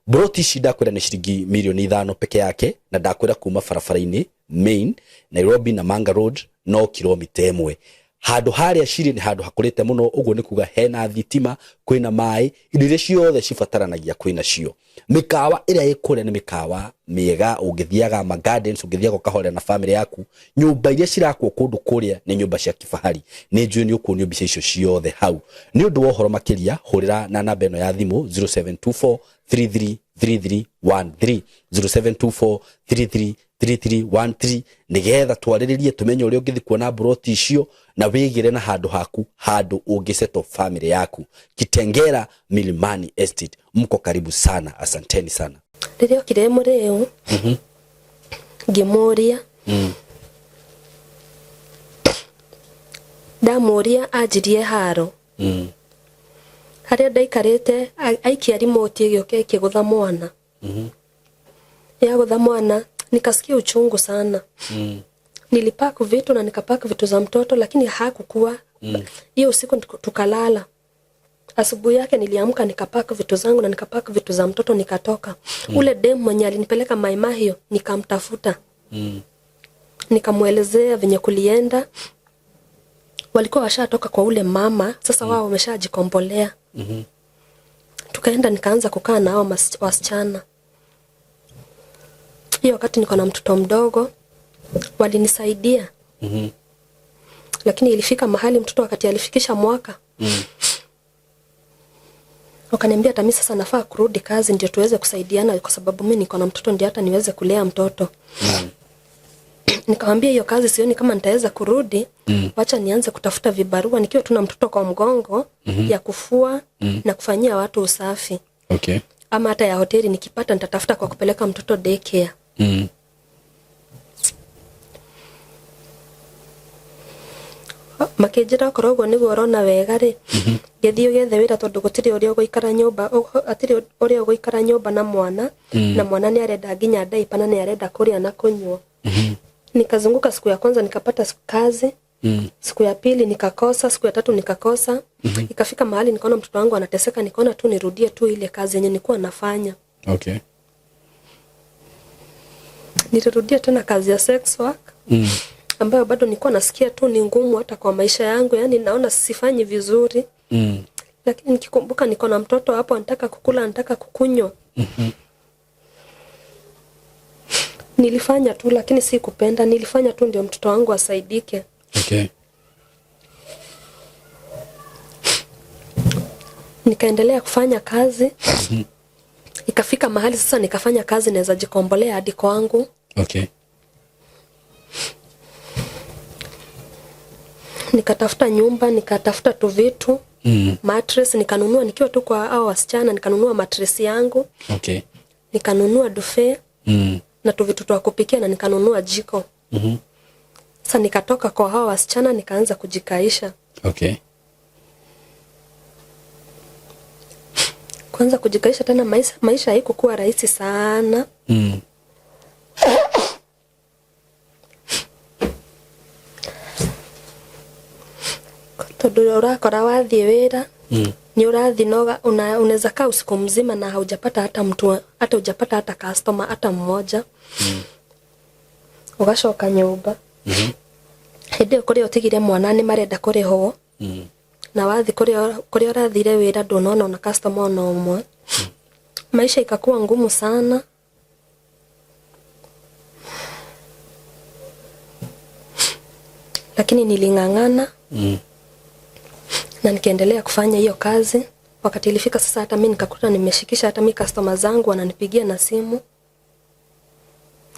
Broti ici ndakwĩra nĩ ciringi mirioni 5 peke yake, na ndakwĩra kuma barabara-inĩ main Nairobi na Manga Road no kilomita 1. Handũ harĩa cirĩ nĩ handũ hakũrĩte mũno, ũguo nĩ kuga hena thitima, kwĩna maĩ, indo iria ciothe cibataranagia kwĩna cio. Mĩkawa ĩrĩa ĩ kũrĩa nĩ mĩkawa mĩega, ũngĩthiaga ma gardens, ũngĩthiaga ũkahorera na family yaku. Nyũmba iria cirakwo kũndũ kũrĩa nĩ nyũmba cia kifahari. Nĩ njũĩ nĩ ũkuonio mbica icio ciothe hau. Nĩ ũndũ wa ũhoro makĩria, hũrĩra na namba ĩno ya thimũ 0724 333313, 0724 333313, nĩgetha twarĩrĩrie tũmenye ũrĩa ũngĩthiĩ kuona mburoti icio na wĩgĩre na handũ haku, handũ ũngĩsettle family yaku. Kitengera Milimani Estate, mko karibu sana, asanteni sana. Rĩrĩa okire mũrĩu, ngĩmũria, ndamũria anjirie haro harĩa ndaikarĩte, aikia remote ĩgĩũka ĩkĩgũtha mwana. Yagũtha mwana nikasikia uchungu sana. Nilipack vitu na nikapack vitu za mtoto, lakini hakukuwa hiyo usiku. Tukalala. Asubuhi yake niliamka, nikapack vitu zangu na nikapack vitu za mtoto, nikatoka. Ule dem mwenye alinipeleka Maimahio nikamtafuta, nikamwelezea venye kulienda. Walikuwa washatoka kwa ule mama sasa, wao wameshajikombolea. Tukaenda, nikaanza kukaa na hao wasichana. Hiyo wakati niko na mtoto mdogo, walinisaidia, lakini ilifika mahali mtoto wakati alifikisha mwaka, wakaniambia hata mimi sasa nafaa kurudi kazi ndio tuweze kusaidiana, kwa sababu mi niko na mtoto, ndio hata niweze kulea mtoto. Nikamwambia hiyo kazi sioni kama nitaweza kurudi. Wacha nianze kutafuta vibarua nikiwa tuna mtoto kwa mgongo, ya kufua na kufanyia watu usafi, ama hata ya hoteli nikipata nitatafuta kwa kupeleka mtoto daycare. Makĩnjĩra okorwo ũguo nĩguo ũrona wega rĩ, gĩthiĩ ũgethe wĩra, tondũ gũtirĩ ũrĩa ũgũikara nyũmba, hatirĩ ũrĩa ũgũikara nyũmba na mwana, na mwana nĩ arenda nginya diaper na nĩ arenda kũrĩa na kũnyua. Nikazunguka. Siku ya kwanza nikapata kazi, siku ya pili nikakosa, siku ya tatu nikakosa. Ikafika mahali nikaona mtoto wangu anateseka, nikaona tu nirudie tu ile kazi yenye nilikuwa nafanya. Nilirudia tena kazi ya sex work, ambayo bado nilikuwa nasikia tu ni ngumu hata kwa maisha yangu, yani naona sifanyi vizuri, lakini nikikumbuka niko na mtoto hapo anataka kukula, anataka kukunywa, nilifanya tu, lakini si kupenda. Nilifanya tu ndio mtoto wangu asaidike. Nikaendelea kufanya kazi. Ikafika mahali sasa nikafanya kazi naweza jikombolea hadi kwangu. Nikatafuta nyumba, nikatafuta tu vitu, mattress nikanunua nikiwa tu kwa hao wasichana, nikanunua mattress yangu, nikanunua duvet na tu vitu twa kupikia na nikanunua jiko. Sasa nikatoka kwa hao wasichana, nikaanza kujikaisha. Kwanza kujikaisha tena, maisha haikukuwa rahisi sana. Tondu urakora wathiĩ wĩra, ni urathi noga, unaweza kaa usiku mzima na haujapata hata mtu, hata hujapata hata customer hata mmoja. Ugacoka nyũmba, hĩndĩ ĩyo kũrĩa ũtigire mwana nĩ marenda kũrĩhwo, na wathi kũrĩa ũrathire wĩra ndũnona ona customer ona ũmwe. Maisha ikakuwa ngumu sana. Lakini niling'ang'ana na nikaendelea kufanya hiyo kazi. Wakati ilifika sasa, hata mi nikakuta nimeshikisha, hata mi customer zangu wananipigia na simu.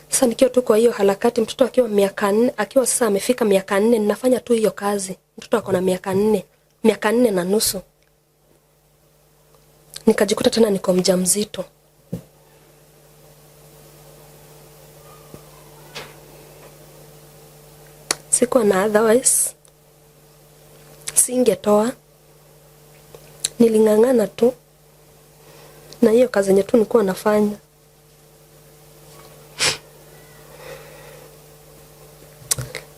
Sasa nikiwa tu kwa hiyo harakati, mtoto akiwa miaka 4, akiwa sasa amefika miaka 4, ninafanya tu hiyo kazi. Mtoto ako na miaka 4, miaka 4.5. Nikajikuta tena niko mjamzito. Sikuwa na otherwise, singetoa. Niling'ang'ana tu na hiyo kazi yenye tu nilikuwa nafanya.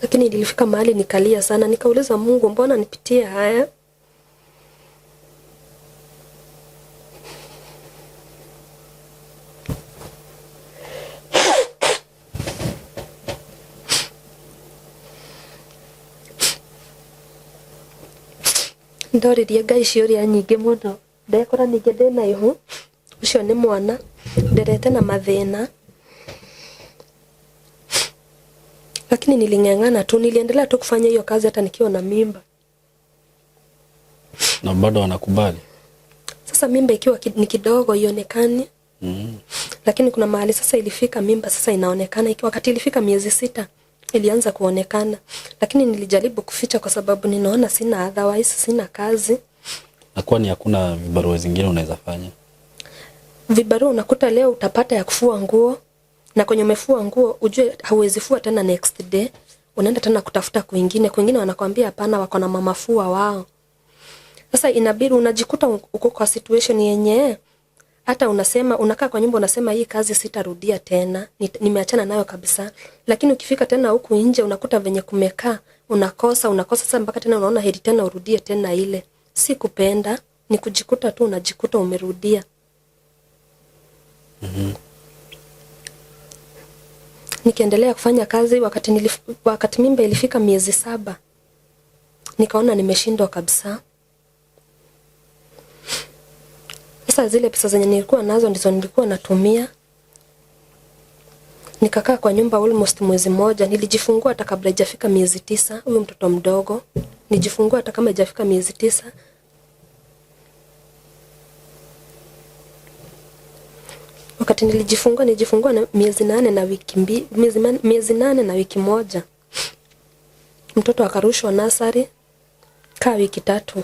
Lakini nilifika mahali nikalia sana, nikauliza Mungu, mbona nipitie haya? Ndoririe Ngai ciũria nyingĩ mũno, ndekora ningĩ ndĩna ihu, ũcio nĩ mwana nderete na mathĩna. Lakini niling'ang'ana tu, niliendelea tu kufanya hiyo kazi hata nikiwa na mimba. Na bado wanakubali? Sasa mimba ikiwa ni kidogo ionekani. Lakini kuna mahali sasa ilifika mimba sasa inaonekana. Ikiwa wakati ilifika miezi 6 ilianza kuonekana. Lakini nilijaribu kuficha kwa sababu ninaona sina otherwise, sina kazi. Na kwani hakuna vibarua zingine unaweza fanya? Vibarua unakuta leo utapata ya kufua nguo, na kwenye umefua nguo ujue hauwezi fua tena next day. Unaenda tena kutafuta kwingine, kwingine wanakwambia hapana, wako na mama fua wao. Sasa inabidi unajikuta uko kwa situation yenye hata unasema, unakaa kwa nyumba unasema hii kazi sitarudia tena, nimeachana nayo kabisa. Lakini ukifika tena huku nje unakuta venye kumekaa, unakosa sasa mpaka tena unaona heri tena urudie tena ile. Si kupenda, ni kujikuta tu unajikuta umerudia. Nikiendelea kufanya kazi wakati mimba ilifika miezi 7, nikaona nimeshindwa kabisa. Sasa zile pesa zenye nilikuwa nazo ndizo nilikuwa natumia. Nikakaa kwa nyumba almost mwezi mmoja. Nilijifungua hata kabla haijafika miezi 9, huyu mtoto mdogo. Nilijifungua hata kama haijafika miezi 9. Wakati nilijifungua, nilijifungua na miezi 8 na wiki miezi miezi 8 na wiki 1. Mtoto akarushwa nursery kaa wiki 3.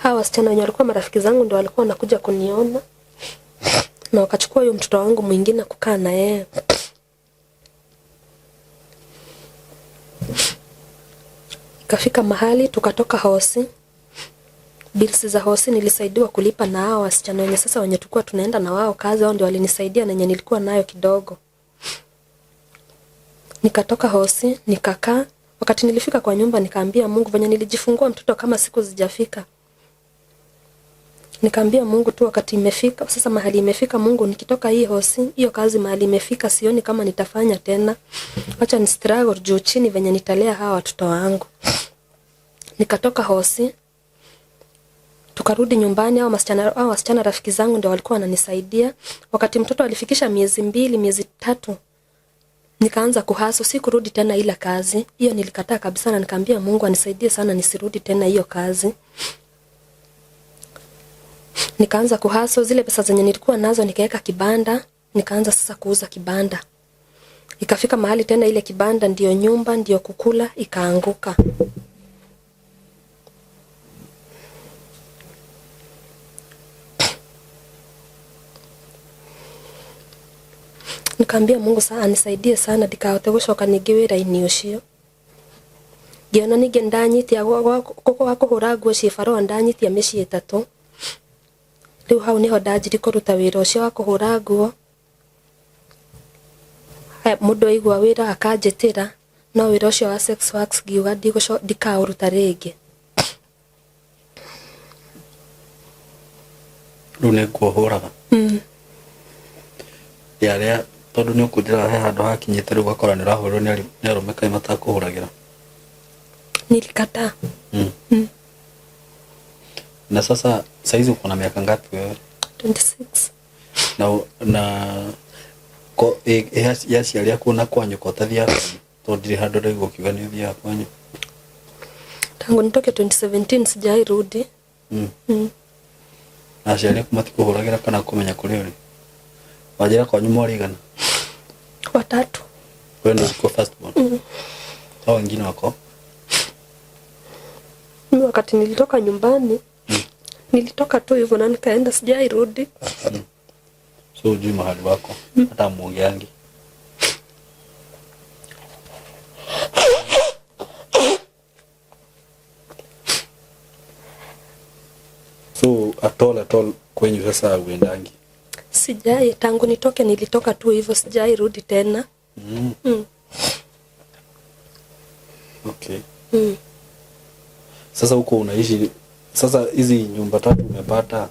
Hawa wasichana wenye walikuwa marafiki zangu ndio walikuwa wanakuja kuniona. Na wakachukua huyo mtoto wangu mwingine kukaa na yeye. Ikafika mahali tukatoka hosi. Bills za hosi nilisaidiwa kulipa na hao wasichana wenye sasa wenye tulikuwa tunaenda na wao kazi, wao ndio walinisaidia na yenye nilikuwa nayo kidogo. Nikatoka hosi, nikakaa. Wakati nilifika kwa nyumba nikaambia Mungu venye nilijifungua mtoto kama siku zijafika. Nikaambia Mungu tu wakati imefika, sasa mahali imefika Mungu, nikitoka hii hosi, hiyo kazi mahali imefika sioni kama nitafanya tena. Acha ni struggle juu chini venye nitalea hawa watoto wangu. Nikatoka hosi, tukarudi nyumbani, hao wasichana rafiki zangu ndio walikuwa wananisaidia. Wakati mtoto alifikisha miezi 2, miezi 3, nikaanza kuhaso, si kurudi tena ila kazi. Hiyo nilikataa kabisa na nikaambia Mungu anisaidie sana nisirudi tena hiyo kazi. Nikaanza kuhaso, zile pesa zenye nilikuwa nazo nikaweka kibanda, nikaanza sasa kuuza kibanda. Ikafika mahali tena ile kibanda ndio nyumba, ndio kukula, ikaanguka. Nikaambia Mungu sana anisaidie sana ndikahote gucoka ningi wira-ini ucio. Ngiona ningi ndanyitia gwa kuhura nguo cibarũa ndanyitia mĩciĩ 3. Rĩu hau niho ndanjirie kũruta wĩra ũcio wa kũhũra nguo. Haya, mũndũ aigua wĩra akanjĩtĩra, no wĩra ũcio wa sex works ngiuga ndikaũruta rĩngĩ. Rĩu nĩ nguo ũhũraga? Ya arĩa, tondũ nĩ ũkũnjĩra he handũ hakinyĩte rĩu ũgakora nĩ ũrahũrĩrwo nĩ arũme kaĩ matakũhũragĩra? Nilikataa. Na sasa saizi uko na miaka ngapi wewe? 26. Na ko, ya ciari aku na kwa nyũkwa ũtathiaga? Tondũ ndirĩ handũ ndaigua ũkiuga nĩ ũthiaga kwanyu. Tangu nitoke 2017 sijai rudi. Na aciari aku matikũhũragĩra kana kũmenya kũrĩa ũrĩ? Wanjĩra kwanyu mwarĩ igana? Watatu. Wewe ndio ulikuwa first born? Hao wengine wako? Mimi wakati nilitoka nyumbani nilitoka tu hivyo na nikaenda, sijai rudi. So hujui mahali wako hata hamuongeangi. So at all kwenyu sasa uendangi? Sijai, tangu nitoke nilitoka tu hivyo, sijai rudi tena. Okay. Sasa huko unaishi sasa, hizi nyumba tatu umepata,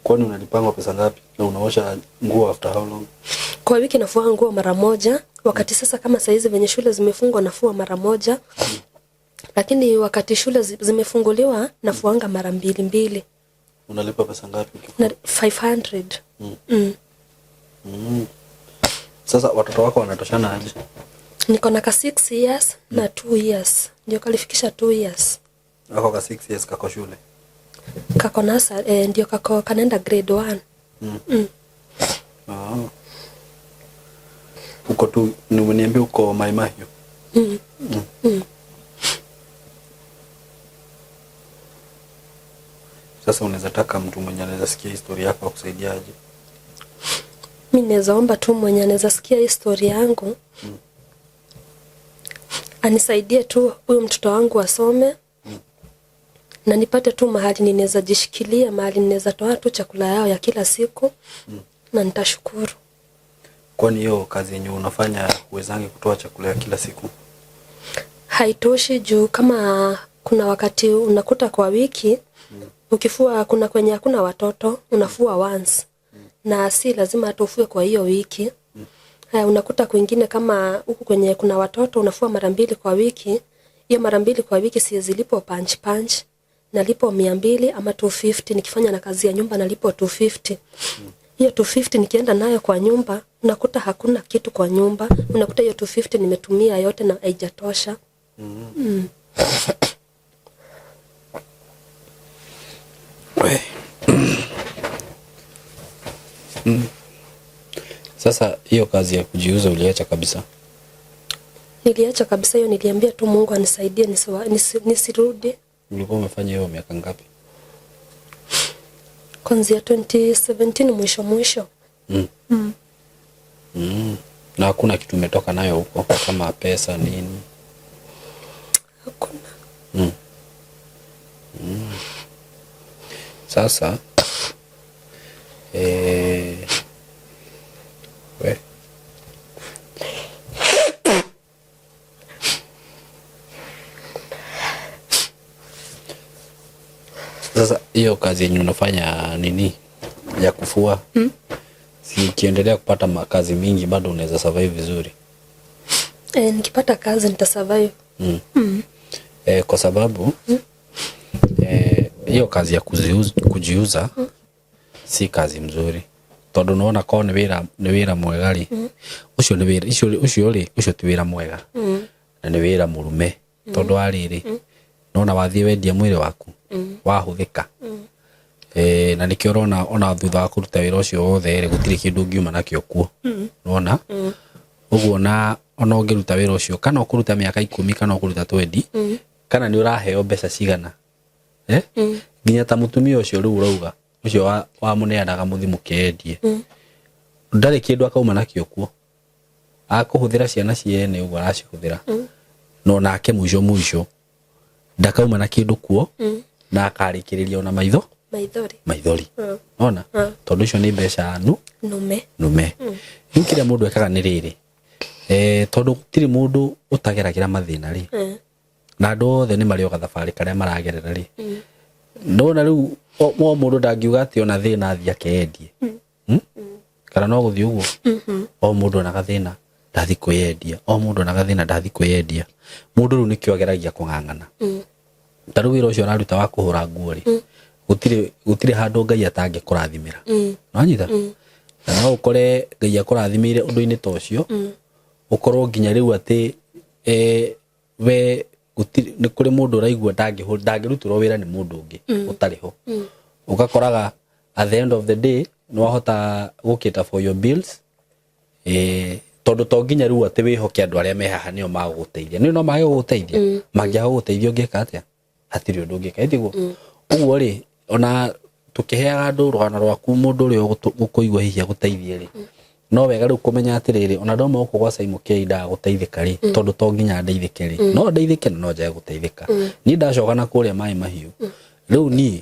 kwani unalipangwa pesa ngapi na unaosha nguo after how long? Kwa wiki nafua nguo mara moja. Wakati sasa kama saizi venye shule zimefungwa nafua mara moja, lakini wakati shule zimefunguliwa nafuanga mara mbili mbili. Unalipa pesa ngapi ukifua? Na 500. Sasa watoto wako wanatoshana aje? Niko na ka 6 years na 2 years, ndio kalifikisha 2 years. Wako ka 6 years kako shule. Kako nasa ndio kako kanaenda grade 1. Ah. Uko tu ni umeniambia uko Mai Mahiu. Sasa unaweza taka mtu mwenye anaweza sikia historia yako akusaidia aje? Mi naweza omba tu mwenye anaweza sikia hii story yangu anisaidie tu huyu mtoto wangu asome na nipate tu mahali ninaweza jishikilia, mahali ninaweza toa tu chakula yao ya kila siku na nitashukuru. Kwani hiyo kazi yenye unafanya uwezange kutoa chakula ya kila siku? Haitoshi juu kama kuna wakati unakuta kwa wiki ukifua, kuna kwenye hakuna watoto unafua once na si lazima hata ufue kwa hiyo wiki. Haya, unakuta kwingine kama huku kwenye kuna watoto unafua mara mbili kwa wiki. Hiyo mara mbili kwa wiki siwezi lipo punch punch, nalipo 200 ama 250. Nikifanya na kazi ya nyumba nalipo 250. Hiyo 250 nikienda nayo kwa nyumba unakuta hakuna kitu kwa nyumba, unakuta hiyo 250 nimetumia yote na haijatosha. We. Sasa hiyo kazi ya kujiuza uliacha kabisa? Niliacha kabisa hiyo, niliambia tu Mungu anisaidie nisirudi. Ulikuwa umefanya hiyo miaka ngapi? Kuanzia 2017 mwisho mwisho. Na hakuna kitu umetoka nayo huko kama pesa nini? Hakuna. Sasa we. Sasa hiyo kazi yenye unafanya nini ya kufua, si ukiendelea kupata makazi mingi bado unaweza survive vizuri? Nikipata kazi nitasurvive. Kwa sababu hiyo kazi ya kujiuza si kazi mzuri, tondu nona ko ni wira, ni wira mwega ri, ucio ni wira, ucio, ucio ri, ucio ti wira mwega na ni wira murume, tondu wa riri nona wathie wendia mwiri waku wahuthika. Na nikio urona ona thutha wa kuruta wira ucio wothe ri, gutiri kindu ungiuma nakio kuo. Nona uguo na ona ungiruta wira ucio kana ukuruta miaka 10 kana ukuruta 20 kana ni uraheo mbeca cigana, Nginya ta mutumia ucio riu urauga ucio wa muneanaga muthi mukendie, ndari kindu akauma nakio kuo, akuhuthira ciana ciene uguo aracihuthira, no nake mwisho mwisho ndakauma na kindu kuo, na akarikiriria ona maitho Maithori. Maithori. Ona tondu icio ni mbeca nu Nume. Nume. Riu kiria mundu ekaga ni riri, tondu gutiri mundu utageragira mathina ri, na andu othe ni marĩ o gathabarĩ karĩa maragerera ri. Ndona riu o mundu ndangiuga ati ona thina athi akeyendie. Kana no guthii uguo? O mundu ona gathina ndathi kwiyendia, o mundu ona gathina ndathi kwiyendia. Mundu riu nikio ageragia kung'ang'ana. Ta riu wira ucio araruta wa kuhura nguo ri, gutiri handu Ngai atangikurathimira. Nwanyita? Na no ukore Ngai akurathimire undu-ini ta ucio, ukorwo nginya riu ati We gũtirĩ nĩ kũrĩ mũndũ ũraigua ndangĩrutĩrwo wĩra nĩ mũndũ ũngĩ ũtarĩ ho. Ũgakoraga at the end of the day nĩ wahota gũkĩta for your bills, tondũ to nginya rĩu atĩ wĩhoke andũ arĩa me haha nĩo magũgũteithia. Nĩ no mage gũgũteithia. Mangĩaga gũgũteithia ũngĩka atĩa? Hatirĩ ũndũ ũngĩka, ĩtiguo? Ũguo rĩ, ona tũkĩheaga andũ rũgano rwaku, mũndũ ũrĩa ũkũigua hihi agũteithie rĩ, no wega rĩu kũmenya atĩrĩrĩ, ona ndauma gũkũ gwa Simon K ndaga gũteithĩka rĩ, tondũ to nginya ndeithĩke rĩ, no ndeithĩke na no njage gũteithĩka. Niĩ ndacoka na kũrĩa maĩ mahiũ, rĩu niĩ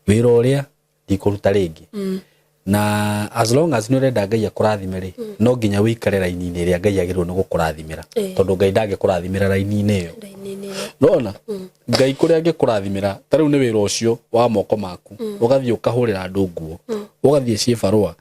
wĩra ũrĩa ndikũruta rĩngĩ, na as long as nĩ ũrenda Ngai akũrathime rĩ, no nginya wĩikare raini-inĩ ĩrĩa Ngai agĩrĩirwo nĩ gũkũrathimĩra, tondũ Ngai ndangĩkũrathimĩra raini-inĩ ĩyo. Raini-inĩ ĩyo. Nona Ngai kũrĩa angĩkũrathimĩra, ta rĩu nĩ wĩra ũcio wa moko maku, ũgathiĩ ũkahũrĩra andũ nguo, ũgathiĩ ciĩbarũa,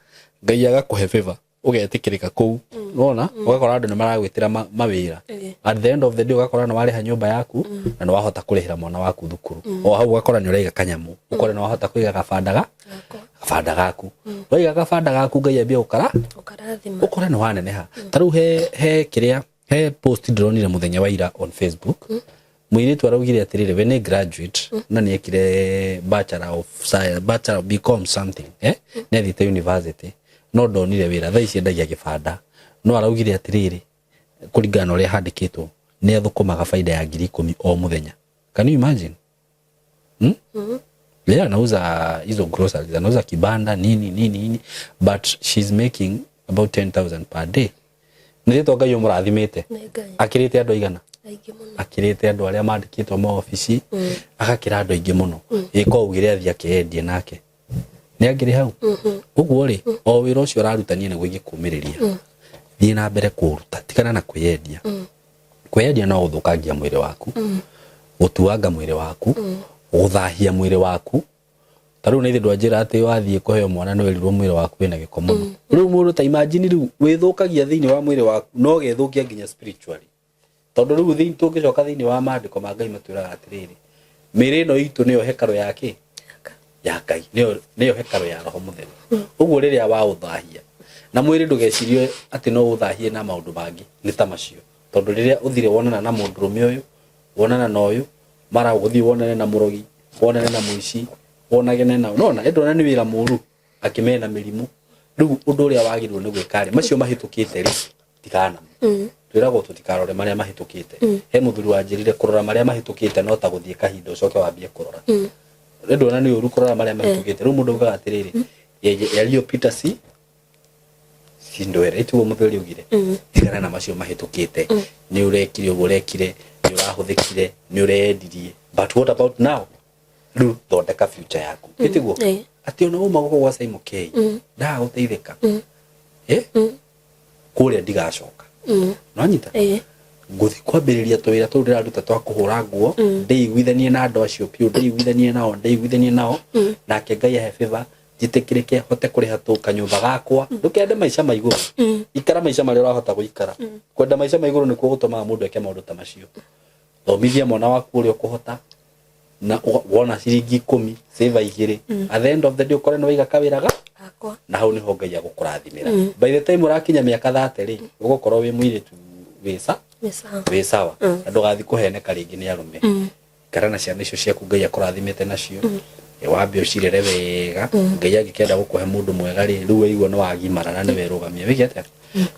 Ngai agakũhe favor, ũgetĩkĩrĩka kũu, nona ũgakora andũ nĩ maragwĩtĩra mawĩra. At the end of the day ũgakora nĩ warĩha nyũmba yaku na nĩ wahota kũrĩhĩra mwana waku thukuru. O hau ũgakora nĩ ũraiga kanyamũ, ũkore nĩ wahota kũiga gabanda ga Gakwa. Gabanda gaku, waiga gabanda gaku, Ngai ambia gũkara Ũkarathima. Ũkore nĩ waneneha. Ta rĩu he kĩrĩa, he post ndĩronire mũthenya wa ira on Facebook, mũirĩtu araugire atĩrĩrĩ, we nĩ graduate na nĩ ekire bachelor of science, bachelor of BCom something, nĩ athiĩte university no ndonire wĩra. Thaa ici endagia gĩbanda, no araugire atĩrĩrĩ, kũringana na ũrĩa handĩkĩtwo, nĩ athũkũmaga baida ya 10,000 o mũthenya. Can you imagine? Yeah, anauza hizo groceries, anauza kibanda nini nini nini, but she's making about 10,000 per day. Nĩ rĩtwa Ngai ũmũrathimĩte. Nĩ Ngai. Akĩrĩte andũ aigana? Aingĩ mũno. Akĩrĩte andũ arĩa mandĩkĩtwo maobici, agakĩra andũ aingĩ mũno. Ĩko augire athiĩ akĩendie nake nĩ angĩrĩ hau ũguo rĩ. O wĩra ũcio ũraruta, niĩ nĩguo ingĩkũmĩrĩria, thiĩ na mbere kũũruta, tigana na kwĩyendia. Kwĩyendia no gũthũkangia mwĩrĩ waku, gũtuanga mwĩrĩ waku, gũthahia mwĩrĩ waku. Ta rĩu nĩ ndwanjĩra atĩ wathiĩ kũheo mwana nĩ werirwo mwĩrĩ waku wĩna gĩko mũno. Rĩu mũndũ, ta imagine, rĩu wĩthũkagia thĩinĩ wa mwĩrĩ waku no ũgethũkia nginya spiritually, tondũ rĩu tũngĩcoka thĩinĩ wa maandĩko ma Ngai matwĩraga atĩrĩrĩ, mĩĩrĩ ĩno itũ nĩyo hekarũ ya kĩ? Ya Ngai, nĩyo hekarũ ya Roho Mũtheru. Ũguo rĩrĩa waũthahia na mwĩrĩ, ndũgecirie atĩ no ũthahie na maũndũ mangĩ nĩ ta macio, tondũ rĩrĩa ũthire wonana na mũndũrũme ũyũ, wonana na ũyũ, mara ũgũthiĩ wonane na mũrogi, wonane na mũici, wonagene na nona ĩndona nĩ wĩra mũru akĩmena mĩrimũ. Rĩu ũndũ ũrĩa wagĩrĩirwo nĩ gwĩka rĩ, macio mahĩtũkĩte rĩ, tigana namo. Twĩragwo tũtikarore marĩa mahĩtũkĩte. He mũthuri wanjĩrire kũrora marĩa mahĩtũkĩte no ta gũthiĩ kahinda ũcoke wambie kũrora. Rĩ, ndona nĩ ũru kũrora marĩa mahĩtũkĩte. Rĩu mũndũ augaga atĩrĩrĩ, yaliyopita si ndwere. Ĩtiguo mũthuri augire? Tigana na macio mahĩtũkĩte. Nĩ ũrekire ũguo ũrekire, nĩ ũrahũthĩkire, nĩ ũreyendirie, but what about now? Rĩu thondeka future yaku, ĩtiguo? Atĩ ona uma gũkũ gwa Simon K ndaga gũteithĩka, kũrĩa ndigacoka. Nonyita? Ĩĩ. Ngũthi kwambĩrĩria tũwĩra tũu ndĩraruta twa kũhũra nguo, ndĩiguithanie na andũ acio biũ, ndĩiguithanie nao, nake Ngai ahe favor, njĩtĩkĩrĩke, hote kũrĩha tũ kanyũmba gakwa. Ndũkende maica ma igũrũ, ikara maica marĩa ũrahota gũikara. Kwenda maica ma igũrũ nĩkuo gũtũmaga mũndũ eke maũndũ ta macio. Thomithia mwana waku ũrĩa ũkũhota, na wona ciringi 10, save 2. At the end of the day ũkore nĩ waiga kawĩra ga Gakwa. Na hau niho Ngai agũkũrathimĩra. By the time ũrakinya mĩaka 30 rĩ, ũgũkorwo wĩ mũirĩtu wĩsa Nĩ sawa. Wĩ sawa, na ndũgathiĩ kũheneka rĩngĩ nĩ arũme. Ikara na ciana icio ciaku Ngai akũrathimĩte nacio. Wambe ũcirere wega. Ngai angĩkenda gũkũhe mũndũ mwega rĩ, rĩu waigua nĩ wagimara na nĩ werũgamia, wĩke atĩa?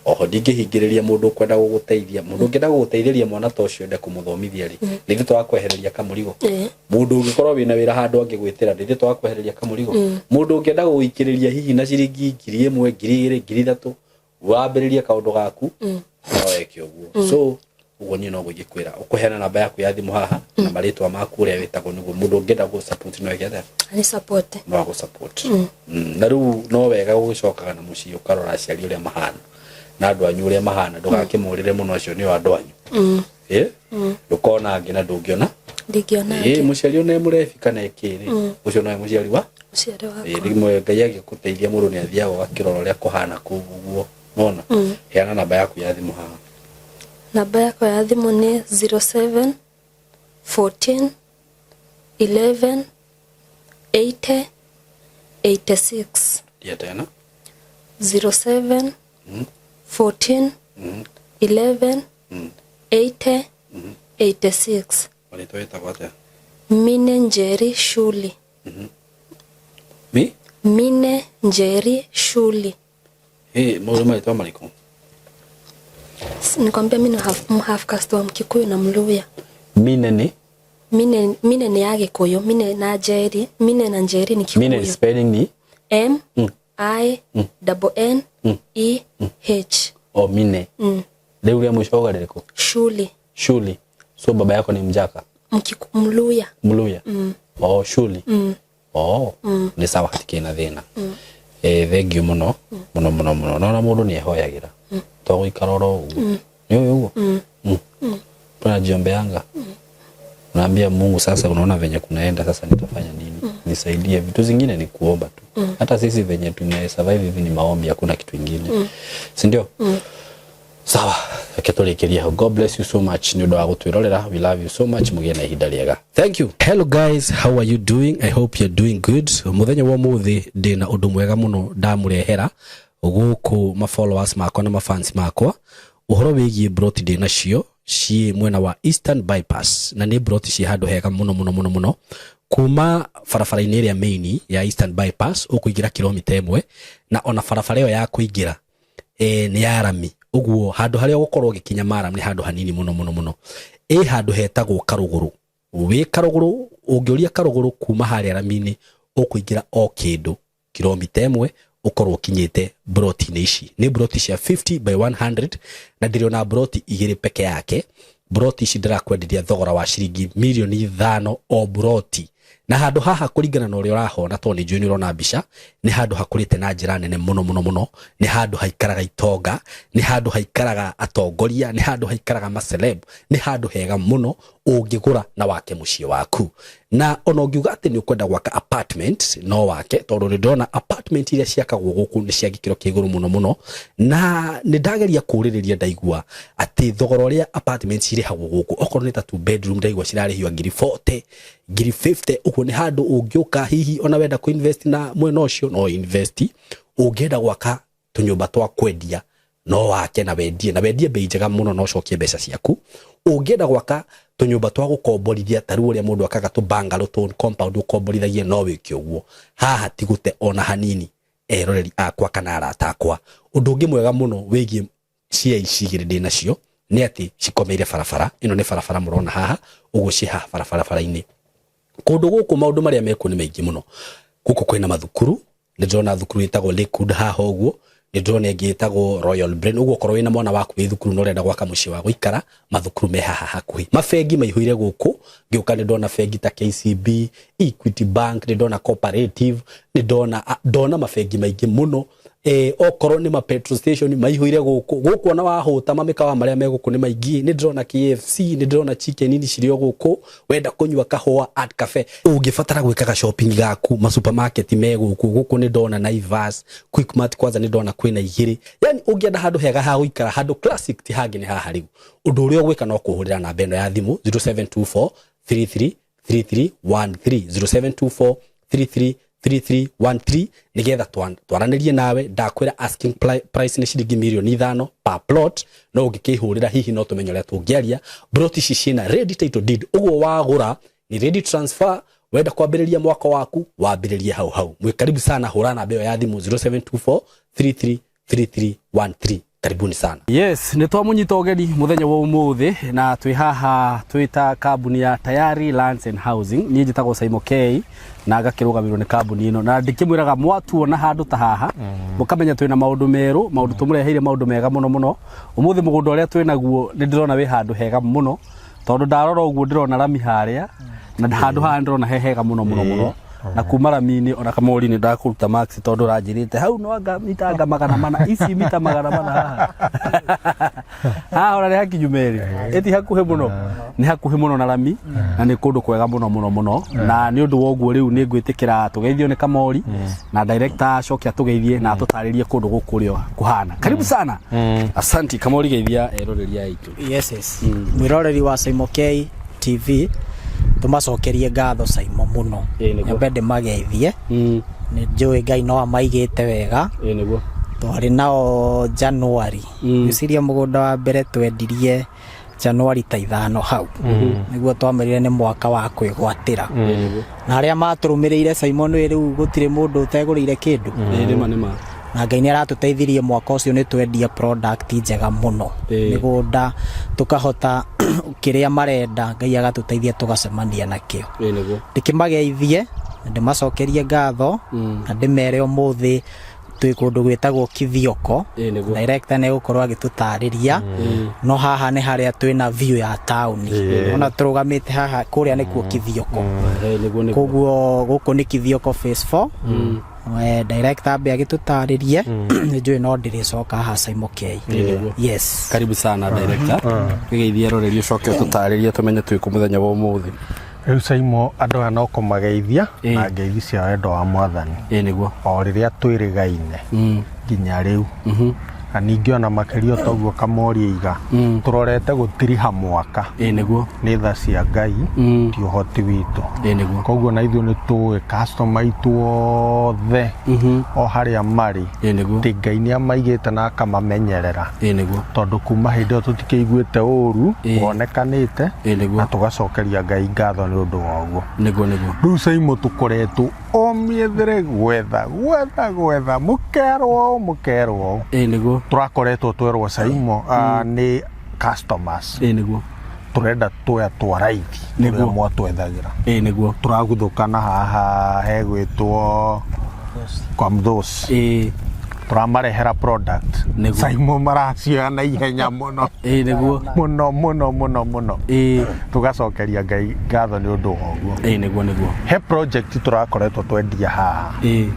Oho ndingĩhingĩrĩria mũndũ ũkwenda gũgũteithia. Mũndũ ũngĩenda gũgũteithĩria mwana ta ũcio, ende kũmũthomithia rĩ, nĩ ithuĩ twakwehereria kamũrigo. Mũndũ ũngĩkorwo wĩna wĩra handũ angĩgwĩtĩra, nĩ ithuĩ twakwehereria kamũrigo. Mũndũ ũngĩenda gũgũikĩrĩria hihi na ciringi 1,000, 2,000, 3,000, wambĩrĩrie kaũndũ gaku, no eke ũguo. So ũguo niĩ noguo ingĩkwĩra. Ũkũheana namba yaku ya thimũ haha na marĩtwa maku ũrĩa wĩtagwo, nĩguo mũndũ ũngĩenda gũ support no eke atĩa? Nĩ support. No agũ support. Na rĩu no wega gũgĩcokaga na mũciĩ ũkarora aciari ũrĩa mahana na andũ anyu ũrĩa mahana. Ndũgakĩmũrĩre mũno, acio nĩo andũ anyu. Ndũkona angĩ na ndũngĩona. Ndingĩona ĩ angĩ. Mũciari ona mũrebi kana ĩkĩrĩ, ũcio nowe mũciari wa Mũciari wakwa. Rĩmwe Ngai agĩgũteithia, mũndũ nĩ athiaga ũgakĩrora ũrĩa kũhana kũu ũguo. Nona heana namba yaku ya thimũ haha. Namba yakwa ya thimũ nĩ 07 14 11 80 86. Rudia tena. 07 14 11. 80 86. Marĩtwa wĩtagwo atĩa? Mine Njeri Shuli. Mi? Mine Njeri Shuli. Ĩ, mau nĩ marĩtwa marĩkũ? Nikwambia mimi ni half caste wa Mkikuyu na Mluya. Mine nĩ? Mine ni ya Gikuyu, Mine na Njeri, Mine na Njeri ni Mine Kikuyu. spelling ni? M I double N E H. O Mine. Rĩu rĩa mũico uga rĩrĩkũ? Shuli. Shuli. So baba yako ni Mjaka? Mluya. Mluya. Oh, Shuli. Oh, nĩ sawa hatikĩrĩ na thĩna. Thengiũ mũno mũno mũno mũno. Nona mũndũ nĩ ehoyagĩra. To gũikara oro ũguo. Nĩ ũĩ ũguo? Tunajiombeanga. Unaambia Mungu sasa, unaona venye kunaenda sasa, nitafanya nini? Nisaidie. Vitu zingine ni kuomba tu. Hata sisi venye tume survive hivi ni maombi, hakuna kitu ingine. Si ndio? Sawa, reke tũrĩkĩrie hau. God bless you so much nĩ ũndũ wa gũtwĩrorera. We love you so much. Mũgĩe na ihinda rĩega. Thank you. Hello guys, how are you doing? I hope you're doing good. Mũthenya wa ũmũthĩ ndĩna ũndũ mwega mũno ndamũrehera gũkũ ma followers makwa na ma fans makwa, ũhoro wĩgiĩ broti ndĩ nacio ciĩ mwena wa Eastern Bypass, na nĩ broti ciĩ handũ hega mũno mũno mũno mũno, kuma barabara-inĩ ĩrĩa main ya Eastern Bypass ũkũingĩra kilomita 1, na ona barabara ĩyo ya kũingĩra nĩ ya rami, ũguo handũ harĩa ũgũkorwo ũgĩkinya maram nĩ handũ hanini mũno mũno mũno. Ĩ handũ hetagwo Karũgũrũ. Wĩ Karũgũrũ, ũngĩũria Karũgũrũ kuma harĩa rami-inĩ, ũkũingĩra o kĩndũ kilomita 1 ũkorwo ũkinyĩte broti-inĩ ici. Nĩ broti cia 50 by 100, na ndĩrĩ ona broti 2 peke yake. Broti ici ndĩrakwenderia thogora wa ciringi mirioni 5 o broti. Na handũ haha kũringana na ũrĩa ũrahona, tondũ nĩ njũĩ nĩ ũrona mbica, nĩ handũ hakũrĩte na njĩra nene mũno mũno mũno. Nĩ handũ haikaraga itonga, nĩ handũ haikaraga atongoria, nĩ handũ haikaraga maceleb, nĩ handũ hega mũno ũngĩgũra na wake mũciĩ waku. Na ona ũngiuga atĩ nĩ ũkwenda gwaka apartment, no wake, tondũ nĩ ndĩrona apartment iria ciakagwo gũkũ nĩ cia gĩkĩro kĩa igũrũ mũno mũno. Na nĩ ndageria kũũrĩrĩria, ndaigua atĩ thogora ũrĩa apartment cirĩhagwo gũkũ, okorwo nĩ ta 2 bedroom, ndaigua cirarĩhio ngiri 40, ngiri 50. Ũguo nĩ handũ ũngĩũka hihi ona wenda kũ invest na mwena ũcio no invest. Ũngĩenda gwaka tũnyũmba twa kwendia no wake na wendie, na wendie bei njega mũno na ũcokie mbeca ciaku. Ũngĩenda gwaka tũnyũmba twa gũkomborithia, ta rĩu ũrĩa mũndũ akaga tũ bungalow, tũ compound ũkomborithagie, no wĩke ũguo. Haha ti gũte ona hanini, eroreri akwa kana arata akwa. Ũndũ ũngĩ mwega mũno wĩgiĩ cia ici igĩrĩ ndĩ nacio nĩ atĩ cikomeire barabara. Ĩno nĩ barabara mũrona haha, ũguo ciĩ haha barabara-inĩ. Kũndũ gũkũ maũndũ marĩa mekuo nĩ maingĩ mũno. Gũkũ kwĩna mathukuru, nĩ ndĩrona thukuru ĩtagwo Lakewood haha ũguo, nĩ ndĩrona ĩngĩ ĩtagwo Royal Brain. Ũguo okorwo wĩna mwana waku wĩ thukuru na ũrenda gwaka mũciĩ wa gũikara, mathukuru me haha hakuhĩ. Mabengi maihũire gũkũ, ngĩũka nĩ ndona bengi ta KCB, Equity Bank, nĩ ndona Cooperative, nĩ ndona mabengi maingĩ mũno. Okorwo nĩ ma petrol station maihũire gũkũ. Gũkũ ona wahũta mamĩkawa marĩa me gũkũ nĩ maingĩ. Nĩ ndĩrona KFC, nĩ ndĩrona Chicken Inn cirĩ o gũkũ. Wenda kũnyua kahũa Art Cafe, ũngĩbatara gwĩkaga shopping gaku, ma supermarket me gũkũ. Gũkũ nĩ ndona Naivas, Quickmart, kwanza nĩ ndona kwĩna 2. Yani ũngĩenda handũ hega ha gũikara, handũ classic, ti hangĩ nĩ haha rĩu. Ũndũ ũrĩa ũgwĩka no kũhũrĩra namba ĩno ya thimũ 0724 33 3313, 0724 33 3313, nigetha twaranĩrie nawe. Ndakwĩra asking price nĩ ciringi mirioni 5 per plot, no ũngĩkĩhũrĩra hihi no tũmenye ũrĩa tũngĩaria. Plot ici ciĩna ready title deed, ũguo wagũra ni ready transfer. Wenda kwambĩrĩria mwaka waku, wambĩrĩrie hau hau. Mwĩ karibu sana, hũra namba ĩyo ya thimũ 0724 33 3313. Karibuni sana. Yes, nĩ twamũnyita ũgeni mũthenya wa ũmũthĩ, na twĩ haha twĩ ta kambuni ya Tayari Lands and Housing. Niĩ njĩtagwo Saimo K na ngakĩrũgamĩrĩrwo nĩ kambuni ĩno, na ndĩkĩmwĩraga mwatuona handũ ta haha mũkamenya twĩna maũndũ merũ, maũndũ tũmũreheire, maũndũ mega mũno mũno. Ũmũthĩ mũgũnda ũrĩa twĩ naguo nĩ ndĩrona wĩ handũ hega mũno, tondũ ndarora ũguo ndĩrona rami harĩa, na handũ haha ndĩrona he hega mũno mũno mũno. Na kuma rami-inĩ ona kamori nĩ ndakũruta max, tondũ ũranjĩrĩte hau no anga mita anga 400, ici mita 400 haha haha ona nĩ hakinyu merĩ, ĩti hakuhĩ mũno, nĩ hakuhĩ mũno na rami, na nĩ kũndũ kwega mũno mũno mũno. Na nĩ ũndũ wa ũguo rĩu nĩ ngwĩtĩkĩra tũgeithio nĩ Kamori na director acoke atũgeithie na atũtarĩrie kũndũ gũkũ ũrĩa kũhana. Karibu sana. Asanti Kamori, geithia eroreri aitũ. Yes. Mwĩroreri wa Saimo K TV, tũmacokerie ngatho Saimo mũno. Ĩĩ, nĩguo. Nyambe ndĩmageithie. Nĩ njũĩ Ngai no amaigĩte wega. Ĩĩ nĩguo. Twarĩ nao January. Ngwĩciria mũgũnda wa mbere twendirie Januari ta 5 hau niguo twamerire nĩ mwaka wa kwĩgwatĩra na arĩa matũrũmĩrĩire Simon wĩ rĩu gũtirĩ mũndũ ũtegũrĩire kĩndũ. Nĩ ma nĩ ma. Na Ngai nĩ aratũteithirie mwaka ũcio nĩ twendia product njega mũno mĩgũnda tũkahota kĩrĩa marenda Ngai agatũteithia tũgacemania nakĩo. Ĩĩ nĩguo. Ndĩkĩmageithie na ndĩmacokerie ngatho na ndĩmere ũmũthĩ twĩ kũndũ gwĩtagwo Kithioko. Ĩĩ nĩguo. Director nĩ egũkorwo agĩtũtarĩria no haha nĩ harĩa twĩna view ya taũni ona tũrũgamĩte haha kũrĩa nĩkuo Kithioko. Ĩĩ nĩguo nĩguo. Koguo gũkũ nĩ Kithioko phase 4. Director ambe agĩtũtarĩrie nĩ njũĩ no ndĩrĩcoka haha Simon K. Yes. Karibu sana director. Gĩgeithie roreri ũcoke ũtũtarĩrie tũmenye twĩ kũ mũthenya wa ũmũthĩ. Rĩu Saimo andũ aya no kũmageithia Ĩĩ. na ngeithi cia wendo wa mwathani Ĩĩ nĩguo. o rĩrĩa twĩrĩgaine nginya rĩu na ningĩ ona makĩria toguo Kamori iga tũrorete gũtiriha mwaka Ĩĩ nĩguo. nĩ tha cia Ngai ti ũhoti witũ. Ĩĩ nĩguo. Koguo na ithuĩ nĩ tũĩ customer aitũ othe o harĩa marĩ Ĩĩ nĩguo. atĩ Ngai nĩ amaigĩte na akamamenyerera Ĩĩ nĩguo. tondũ kuma hĩndĩ ĩyo tũtikĩiguĩte ũru Ĩĩ. wonekanĩte Ĩĩ nĩguo. na tũgacokeria Ngai ngatho nĩ ũndũ wa ũguo. Nĩguo nĩguo. Rĩu Saimo tũkoretwo o mĩethere gwetha gwetha gwetha mũkerwo ũũ mũkerwo ũũ. Ĩĩ nĩguo. Tũrakoretwo twerwo Saimo nĩ customers Ĩĩ nĩguo. tũrenda tũya twa raithi Nĩguo. ũrĩa mwatwethagĩra. Ĩĩ nĩguo. Tũraguthũkana haha hegwĩtwo kwa Mthosi. Ĩĩ. Tũramarehera product. Nĩguo. Saimo maracioya na ihenya mũno Ĩĩ nĩguo. mũno mũno mũno mũno. Ĩĩ. Tũgacokeria Ngai ngatho nĩ ũndũ wa ũguo. Ĩĩ nĩguo nĩguo. He project tũrakoretwo twendia haha Ĩĩ.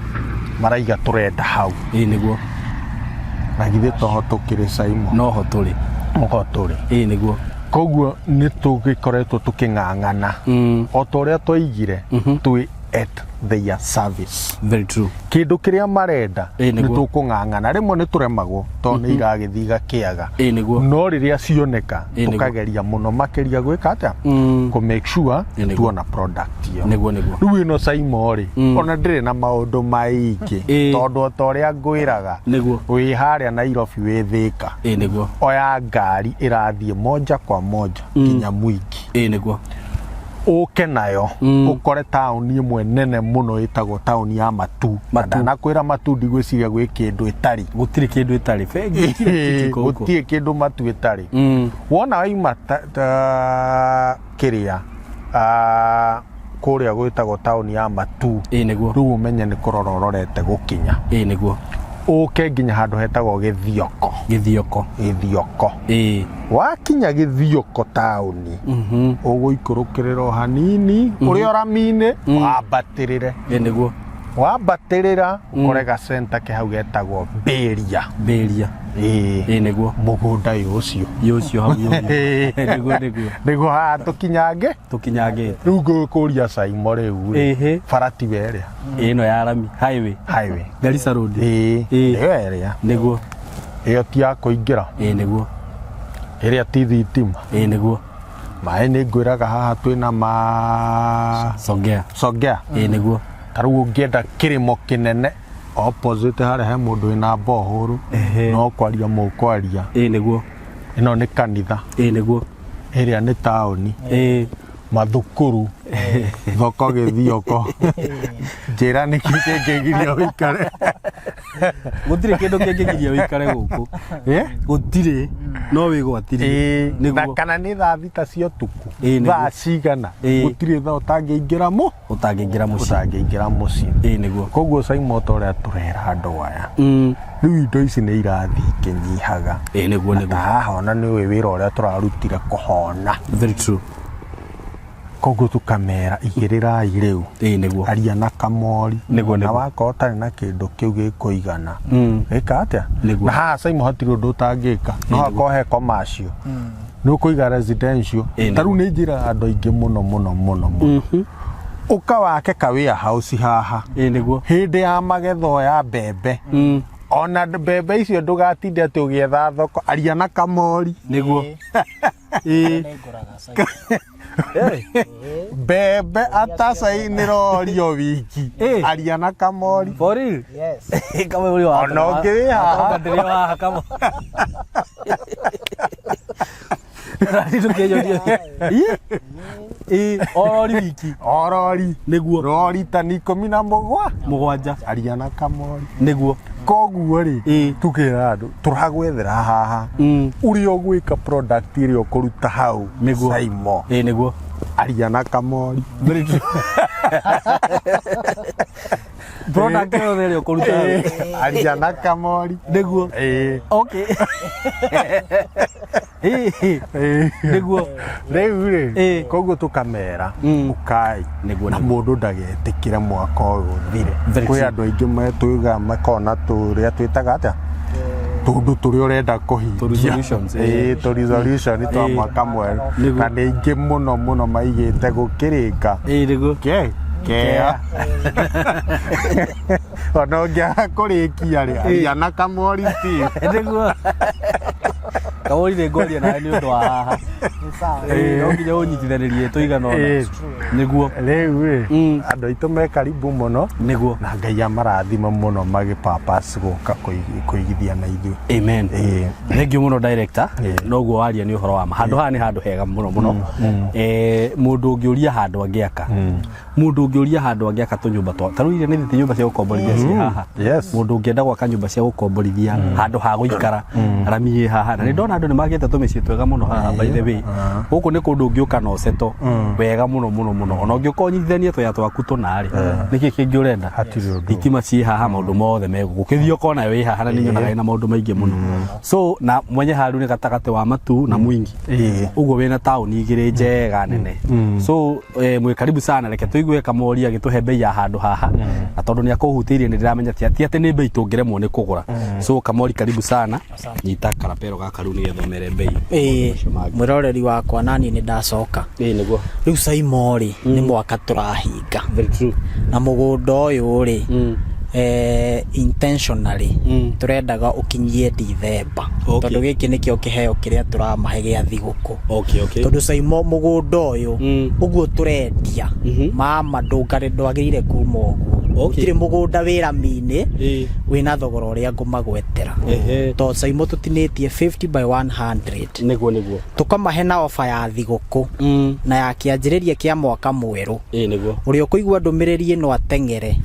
maraiga tũrenda hau Ĩĩ nĩguo. na githĩ toho tũkĩrĩ Saimo Noho tũrĩ. oho tũrĩ. Ĩĩ nĩguo. Koguo nĩ tũgĩkoretwo tũkĩng'ang'ana o ta ũrĩa twaigire twĩ at their service. Very true. Kĩndũ kĩrĩa marenda Ĩĩ, nĩ nĩguo. tũkũng'ang'ana rĩmwe nĩ tũremagwo tondũ nĩ iragĩthiĩ igakĩaga Ĩĩ nĩguo. no rĩrĩa cioneka Ĩĩ, nĩguo. tũkageria mũno makĩria gwĩka atĩa kũ make sure Ĩĩ, nĩguo. tuona product ĩyo. Nĩguo nĩguo. Rĩu ĩno Saimo rĩ ona ndĩrĩ na maũndũ maingĩ Ĩĩ. tondũ o ta ũrĩa ngwĩraga Nĩguo. wĩ harĩa Nairobi wĩ Thĩka Ĩĩ nĩguo. oya ngari ĩrathiĩ moja kwa moja nginya Mwingi Ĩĩ nĩguo. ũke nayo ũkore taũni ĩmwe nene mũno ĩtagwo taũni ya Matu. Matu. Ndanakwĩra Matu ndigwĩciria gwĩ kĩndũ ĩtarĩ. Gũtirĩ kĩndũ ĩtarĩ. Bengi kila kitu iko huko. Gũtirĩ kĩndũ Matu ĩtarĩ. Wona waima ta kĩrĩa kũrĩa gwĩtagwo taũni ya Matu Ĩĩ nĩguo. rĩu ũmenye nĩ kũrora ũrorete gũkinya Ĩĩ nĩguo. ũke nginya handũ hetagwo Gĩthioko. Gĩthioko. Gĩthioko. Ĩĩ. Wakinya Gĩthioko taũni ũgũikũrũkĩrĩra o hanini ũrĩa rami-inĩ wambatĩrĩre. Ĩĩ nĩguo. Wambatĩrĩra ũkore gacenta ke hau getagwo Mbĩria. Mbĩria. Ĩĩ. Ĩĩ nĩguo. Mũgũnda ũyũ ũcio. Yũ ũcio hau yũ. Nĩguo nĩguo. Nĩguo haha tũkinyange. Tũkinyangĩte. Rĩu ngũkũria Saimo rĩu rĩ Ĩhĩ. bara tiwe ĩrĩa. Ĩno ya rami highway. Highway. Garissa Road. Ĩĩ. Ĩĩ. Ĩyo ĩrĩa. Nĩguo. Ĩyo ti ya kũingĩra. Ĩĩ nĩguo. Ĩrĩa ti thitima. Ĩĩ nĩguo. Maĩ nĩ ngwĩraga haha twĩna ma Songea. Songea. Ĩĩ nĩguo. Ta rĩu ũngĩenda kĩrĩmo kĩnene opposite harĩa he mũndũ wĩna bohũrũ no kwaria mũkwaria. Ĩĩ nĩguo. Ĩno nĩ kanitha. Ĩĩ nĩguo. Ĩrĩa nĩ taũni. Ĩĩ. Mathukuru thoko Gĩthioko njĩra nĩkĩ kĩngĩgiria ũikare. Gũtirĩ kĩndũ kĩngĩgiria ũikare gũkũ. Gũtirĩ. No wĩgwatirie. Na Nĩguo. kana nĩ thaa 6 cia ũtukũ Ĩĩ, nĩguo. thaa cigana Ĩĩ. gũtirĩ thaa ũtangĩingĩra mũ Ũtangĩingĩra mũciĩ. Ũtangĩingĩra mũciĩ. Ĩĩ nĩguo. Koguo Saimo ta ũrĩa tũrera andũ aya rĩu indo ici nĩ irathiĩ ikĩnyihaga. Ĩĩ nĩguo Na nĩguo. ta haha ona nĩ ũĩ wĩra ũrĩa tũrarutire kũhona. Very true. Koguo tũkamera igĩrĩrai rĩu. Ĩĩ nĩguo. Aria na Kamori. Nĩguo Na nĩguo. wakorwo ũtarĩ na kĩndũ kĩu gĩkũigana ĩka atĩa. Nĩguo. Na haha Saimo hatirĩ ũndũ ũtangĩka no hakorwo he commercial nĩ ũkũiga residential. Ĩĩ, Ta rĩu nĩ njĩraga andũ aingĩ mũno mũno mũno mũno ũka wake ka warehouse haha Ĩĩ nĩguo. hĩndĩ ya magetho ya mbembe ona mbembe icio ndũgatinde atĩ ũgĩetha thoko aria na Kamori. Nĩguo. Ĩĩ. Mbembe atacainĩrorio wiki aria na Kamori. For real? Yes. Kama ũrĩ wa Ona ũngĩ wĩ haha. Ndĩrĩ wa haha kama. Ndũkĩnyonie. Ĩ, o rori wiki. O rori. Nĩguo. Rori tani 17. Mũgwanja. Aria na Kamori. Nĩguo. Koguo rĩ, Ĩ. tukĩra andũ tũragwethera haha ũrĩa ũgwĩka product ĩrĩa ũkũruta hau. Nĩguo. Saimo. Ĩ, nĩguo. Aria na Kamori. Very true. Product yothe ĩrĩa ũkũruta hau. Aria na Kamori. Nĩguo. Ĩ. Okay. Ĩ, Ĩ. nĩguo. Rĩu rĩ, Ĩ. koguo tũkamera ũkai. Nĩguo, Na nĩguo. mũndũ ndagetĩkĩre mwaka ũyũ ũthire. Very Kwĩ true. andũ aingĩ metwĩga makona tũrĩa twĩtaga atĩa, tũndũ tũrĩa ũrenda kũhingia. Tũ resolutions, ĩ. Ĩ, tũ resolution twa mwaka mwerũ. Nĩguo. Na nĩ aingĩ mũno mũno maigĩte gũkĩrĩka. Ĩ, nĩguo. Ke, kea. Ona ũngĩaga kũrĩkia rĩ, aria na Kamori still. Nĩguo. Kamori nĩ ngwaria nawe nĩ ũndũ wa haha. Ĩ, no nginya ũnyitithanĩrie tũigana ũna. Ĩ. Nĩguo. Rĩu rĩ, Mm. andũ aitũ me karibu mũno. Nĩguo. Na Ngai amarathime mũno magĩpapas gũka kũigithia na ithuĩ. Amen. Ĩ. Thank you mũno director. Ĩ. Noguo waria nĩ ũhoro wa ma. Handũ haha nĩ handũ hega mũno mũno. Mũndũ ũngĩũria handũ angĩaka. Mũndũ ũngĩũria handũ angĩaka tũnyũmba twa ta rĩu iria nĩ thĩti nyũmba cia gũkomborithia ciĩ haha. Yes. Mũndũ ũngĩenda gwaka nyũmba cia gũkomborithia handũ ha gũikara rami ĩ haha. Na nĩ ndona andũ nĩ magĩte tũmĩciĩ twega mũno haha by the way. Gũkũ nĩ kũndũ ũngĩũka na ũceto wega mũno mũno mũno. Ona ũngĩũka ũnyitithanie tũya twaku tũna rĩ, nĩkĩ kĩngĩ ũrenda? Hatirĩ ũndũ. Thitima ciĩ haha, maũndũ mothe me gũkũ. Ũkĩthiĩ ũkona wĩ haha na nĩ nyonaga ĩna maũndũ maingĩ mũno. So na mwenye haru nĩ gatagatĩ wa Matu na Mwingi. Ĩ. Ũguo wĩna taũni igĩrĩ njega nene. So mwĩ karibu sana, reke tũigue Kamori agĩtũhe bei ya handũ haha. Na tondũ nĩ akũhutĩirie nĩ ndĩramenya ti atĩ nĩ bei tũngĩremwo nĩ kũgũra. So Kamori karibu sana. Nyita karapero gaka rĩu nĩgetha ũmere bei. Ĩĩ, Macio mangĩ. mwĩroreri wakwa nani nĩ ndacoka. Ĩĩ, nĩguo. Rĩu Saimo rĩ, nĩ mwaka tũrahinga. Very true. Na mũgũnda ũyũ rĩ, intentionally tũrendaga ũkinyie Dithemba. Okay. Tondũ gĩkĩ nĩkĩo kĩheo kĩrĩa tũramahe gĩa thigũkũ. Okay, okay. Tondũ Saimo mũgũnda ũyũ ũguo tũrendia, mama ndwagĩrĩire kuma ũguo. Okay. Gũtirĩ mũgũnda wĩ rami-inĩ Ĩ. wĩna thogora ũrĩa ngũmagwetera. Ehe. Tondũ Saimo tũtinĩtie 50 by 100. Nĩguo, nĩguo. Tũkamahe na ofa ya thigũkũ na ya kĩanjĩrĩria kĩa mwaka mwerũ. Ĩ, nĩguo. Ũrĩa ũkũigua ndũmĩrĩri ĩno ateng'ere.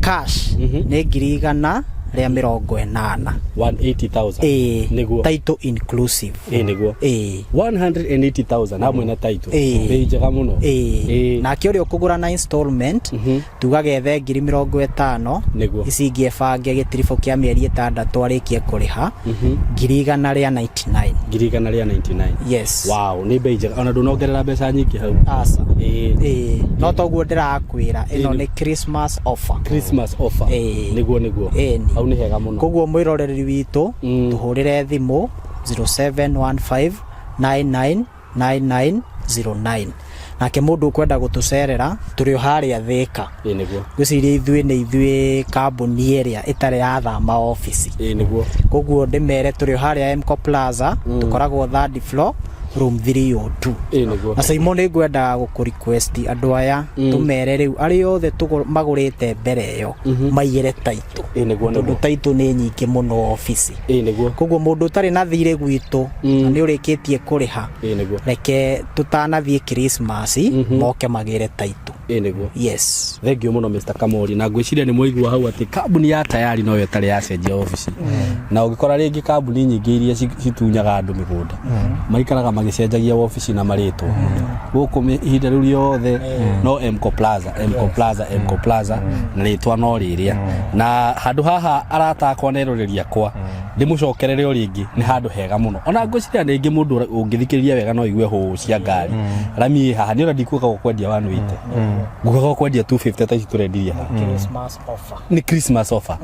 Cash nĩ 180,000. 180,000. Ĩ. Nĩguo. Title inclusive. Ĩ, nĩguo. Ĩ. 180,000 hamwe na title. Ĩ. Bei njega mũno. Ĩ. Ĩ. Nake ũrĩa ũkũgũra na installment, tugaga ethe 50,000. Nĩguo. Ici ingĩ ebange gĩtiribũ kĩa mĩeri 6 arĩkie kũrĩha 199,000. 199,000. Yes. Wow, nĩ bei njega. Ona ndũnongerera mbeca nyingĩ hau. Aca. Ĩ. Ĩ. No toguo ndĩrakwĩra ĩno Ĩ. nĩ Christmas offer. Christmas offer. Ĩ. Nĩguo, nĩguo. Ĩni. Hau nĩ hega mũno. Koguo mwĩroreri witũ, tũhũrĩre thimũ 0715 999909. Nake mũndũ ũkwenda gũtũcerera tũrĩ o harĩa Thĩka. Ĩ, nĩguo. Ngwĩciria ithuĩ nĩ ithuĩ kambuni ĩrĩa ĩtarĩ yathama obici. Ĩ, nĩguo. Koguo ndĩmere tũrĩ o harĩa Mco Plaza, tũkoragwo third floor room 302. Ĩ, nĩguo. Na Saimo nĩ ngwendaga gũkũ request andũ aya tũmere rĩu arĩa othe magũrĩte mbere ĩyo maigĩre title. Ĩ, nĩguo, Tondũ nĩguo. title nĩ nyingĩ mũno obici. Ĩ, nĩguo. Koguo mũndũ ũtarĩ na thirĩ gwitũ na nĩ ũrĩkĩtie kũrĩha, Ĩ, nĩguo. reke tũtanathiĩ Christmas moke magĩre title. Ĩ, nĩguo. Yes. Thank you mũno Mr. Kamori, na ngwĩciria nĩ mwaigua hau atĩ kambuni ya Tayari noyo ĩtarĩ yacenjia obici. Na ũngĩkora rĩngĩ kambuni nyingĩ iria citunyaga andũ mĩgũnda maikaraga magĩcenjagia obici na marĩtwa. Gũkũ ihinda rĩu rĩothe no Mco Plaza, Mco Plaza, Mco Plaza, na rĩtwa no rĩrĩa. Na handũ haha arata akwa na eroreri akwa, ndĩmũcokerere o rĩngĩ, nĩ handũ hega mũno. Ona ngwĩciria rĩngĩ mũndũ ũngĩthikĩrĩria wega no aigue hũ cia ngari. Rami ĩ haha, nĩ ũrĩa ndikugaga ũkwendia 180. Ngugaga ũkwendia 250 ta ici tũrendirie haha. Christmas offer. Nĩ Christmas offer.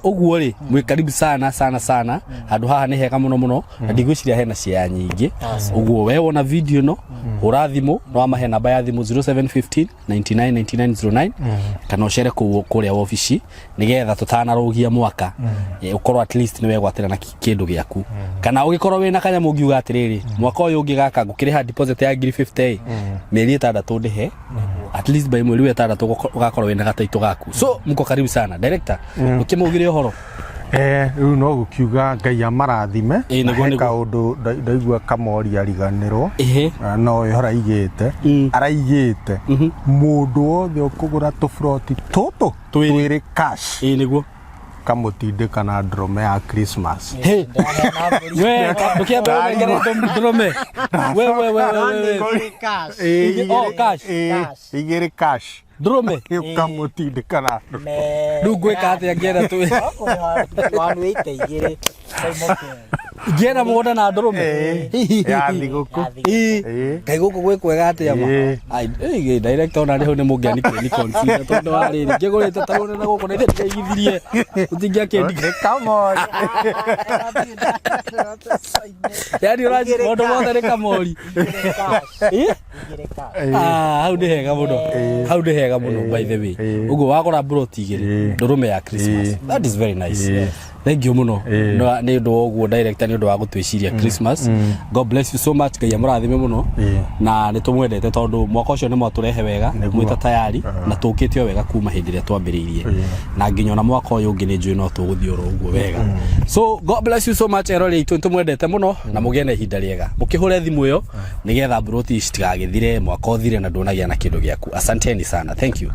Ũguo rĩ, mwĩ karibu sana sana sana. Handũ haha nĩ hega mũno mũno, na ndigwĩciria hena share nyingĩ. Ũguo we wona video ĩno, hũra thimũ, no amahe namba ya thimũ 0715 99 99 09, kana ũcere kũu kũrĩa wabici nĩgetha tũtanarũgia mwaka, ũkorwo at least nĩ wegwatĩra na kĩndũ gĩaku. Kana ũgĩkorwo wĩna kanyamũ ũngiuga atĩrĩrĩ, mwaka ũyũ ũngĩ gaka ngũkĩrĩha deposit ya 50,000, mĩeri 6 ndĩhe, at least by mweri wa 6 ũgakorwo wĩna gataitũ gaku. So mko karibu sana director, ũkĩmaugĩre ũhoro. Rĩu no gũkiuga Ngai amarathime. Ĩĩ, Na nĩguo, he nĩguo. kaũndũ ndaigua Kamori ariganĩrwo. Na ũyũ araigĩte araigĩte mũndũ wothe ũkũgũra tũburoti tũtũ Twĩrĩ. Twĩrĩ cash. Ĩĩ, nĩguo. Kamũtindĩka na ndũrũme ya Christmas. Hey. We, ndũkĩambe ũnengere ndũrũme. We, we, we, we, we. Ĩĩ, Oh, cash. ĩĩ, igĩrĩ cash. Ndũrũme. Ũkamũtindĩka na ndũrũme. Rĩu ngwĩka atĩa ngĩenda twĩ Wanuĩte igĩrĩ. Ngĩenda mũgũnda na ndũrũme? Ĩĩ, ya thigũkũ. Ĩĩ. Ĩĩ. Kaĩ gũkũ gwĩ kwega atĩa ma? Ĩĩ. Ai, ĩĩ, director ona rĩu nĩ mũngĩani ni consider tondũ wa rĩrĩ ngĩgũrĩte ta ũrĩa na gũkũ na ithe ndĩraigithirie ũtingĩakĩndi. Nĩ Kamori. Yani ũraci maũndũ mothe nĩ Kamori. Ĩĩ? Ah, hau nĩ hega mũno, hau nĩ hega mũno, by the way. Ũguo wagũra mburoti igĩrĩ, ndũrũme ya Christmas, that is very nice. Thank you mũno nĩ ũndũ wa ũguo, director, nĩ ũndũ wa gũtwĩciria Christmas. God bless you so much. Ngai amũrathime mũno. Na nĩ tũmwendete tondũ mwaka ũcio nĩ mwatũrehe wega. Nĩguo. Mwĩta tayari na tũkĩte o wega kuma hĩndĩ ĩrĩa twambĩrĩirie, na nginya ona mwaka ũyũ ũngĩ nĩ njũĩ no tũgũthiĩ oro ũguo wega. So God bless you so much, erori aitũ, nĩ tũmwendete mũno na mũgĩe na ihinda rĩega. Mũkĩhũre thimũ ĩyo nĩgetha mburoti ici citigagĩthire, mwaka ũthire na ndũnagĩa na kĩndũ gĩaku. Asanteni sana, thank you.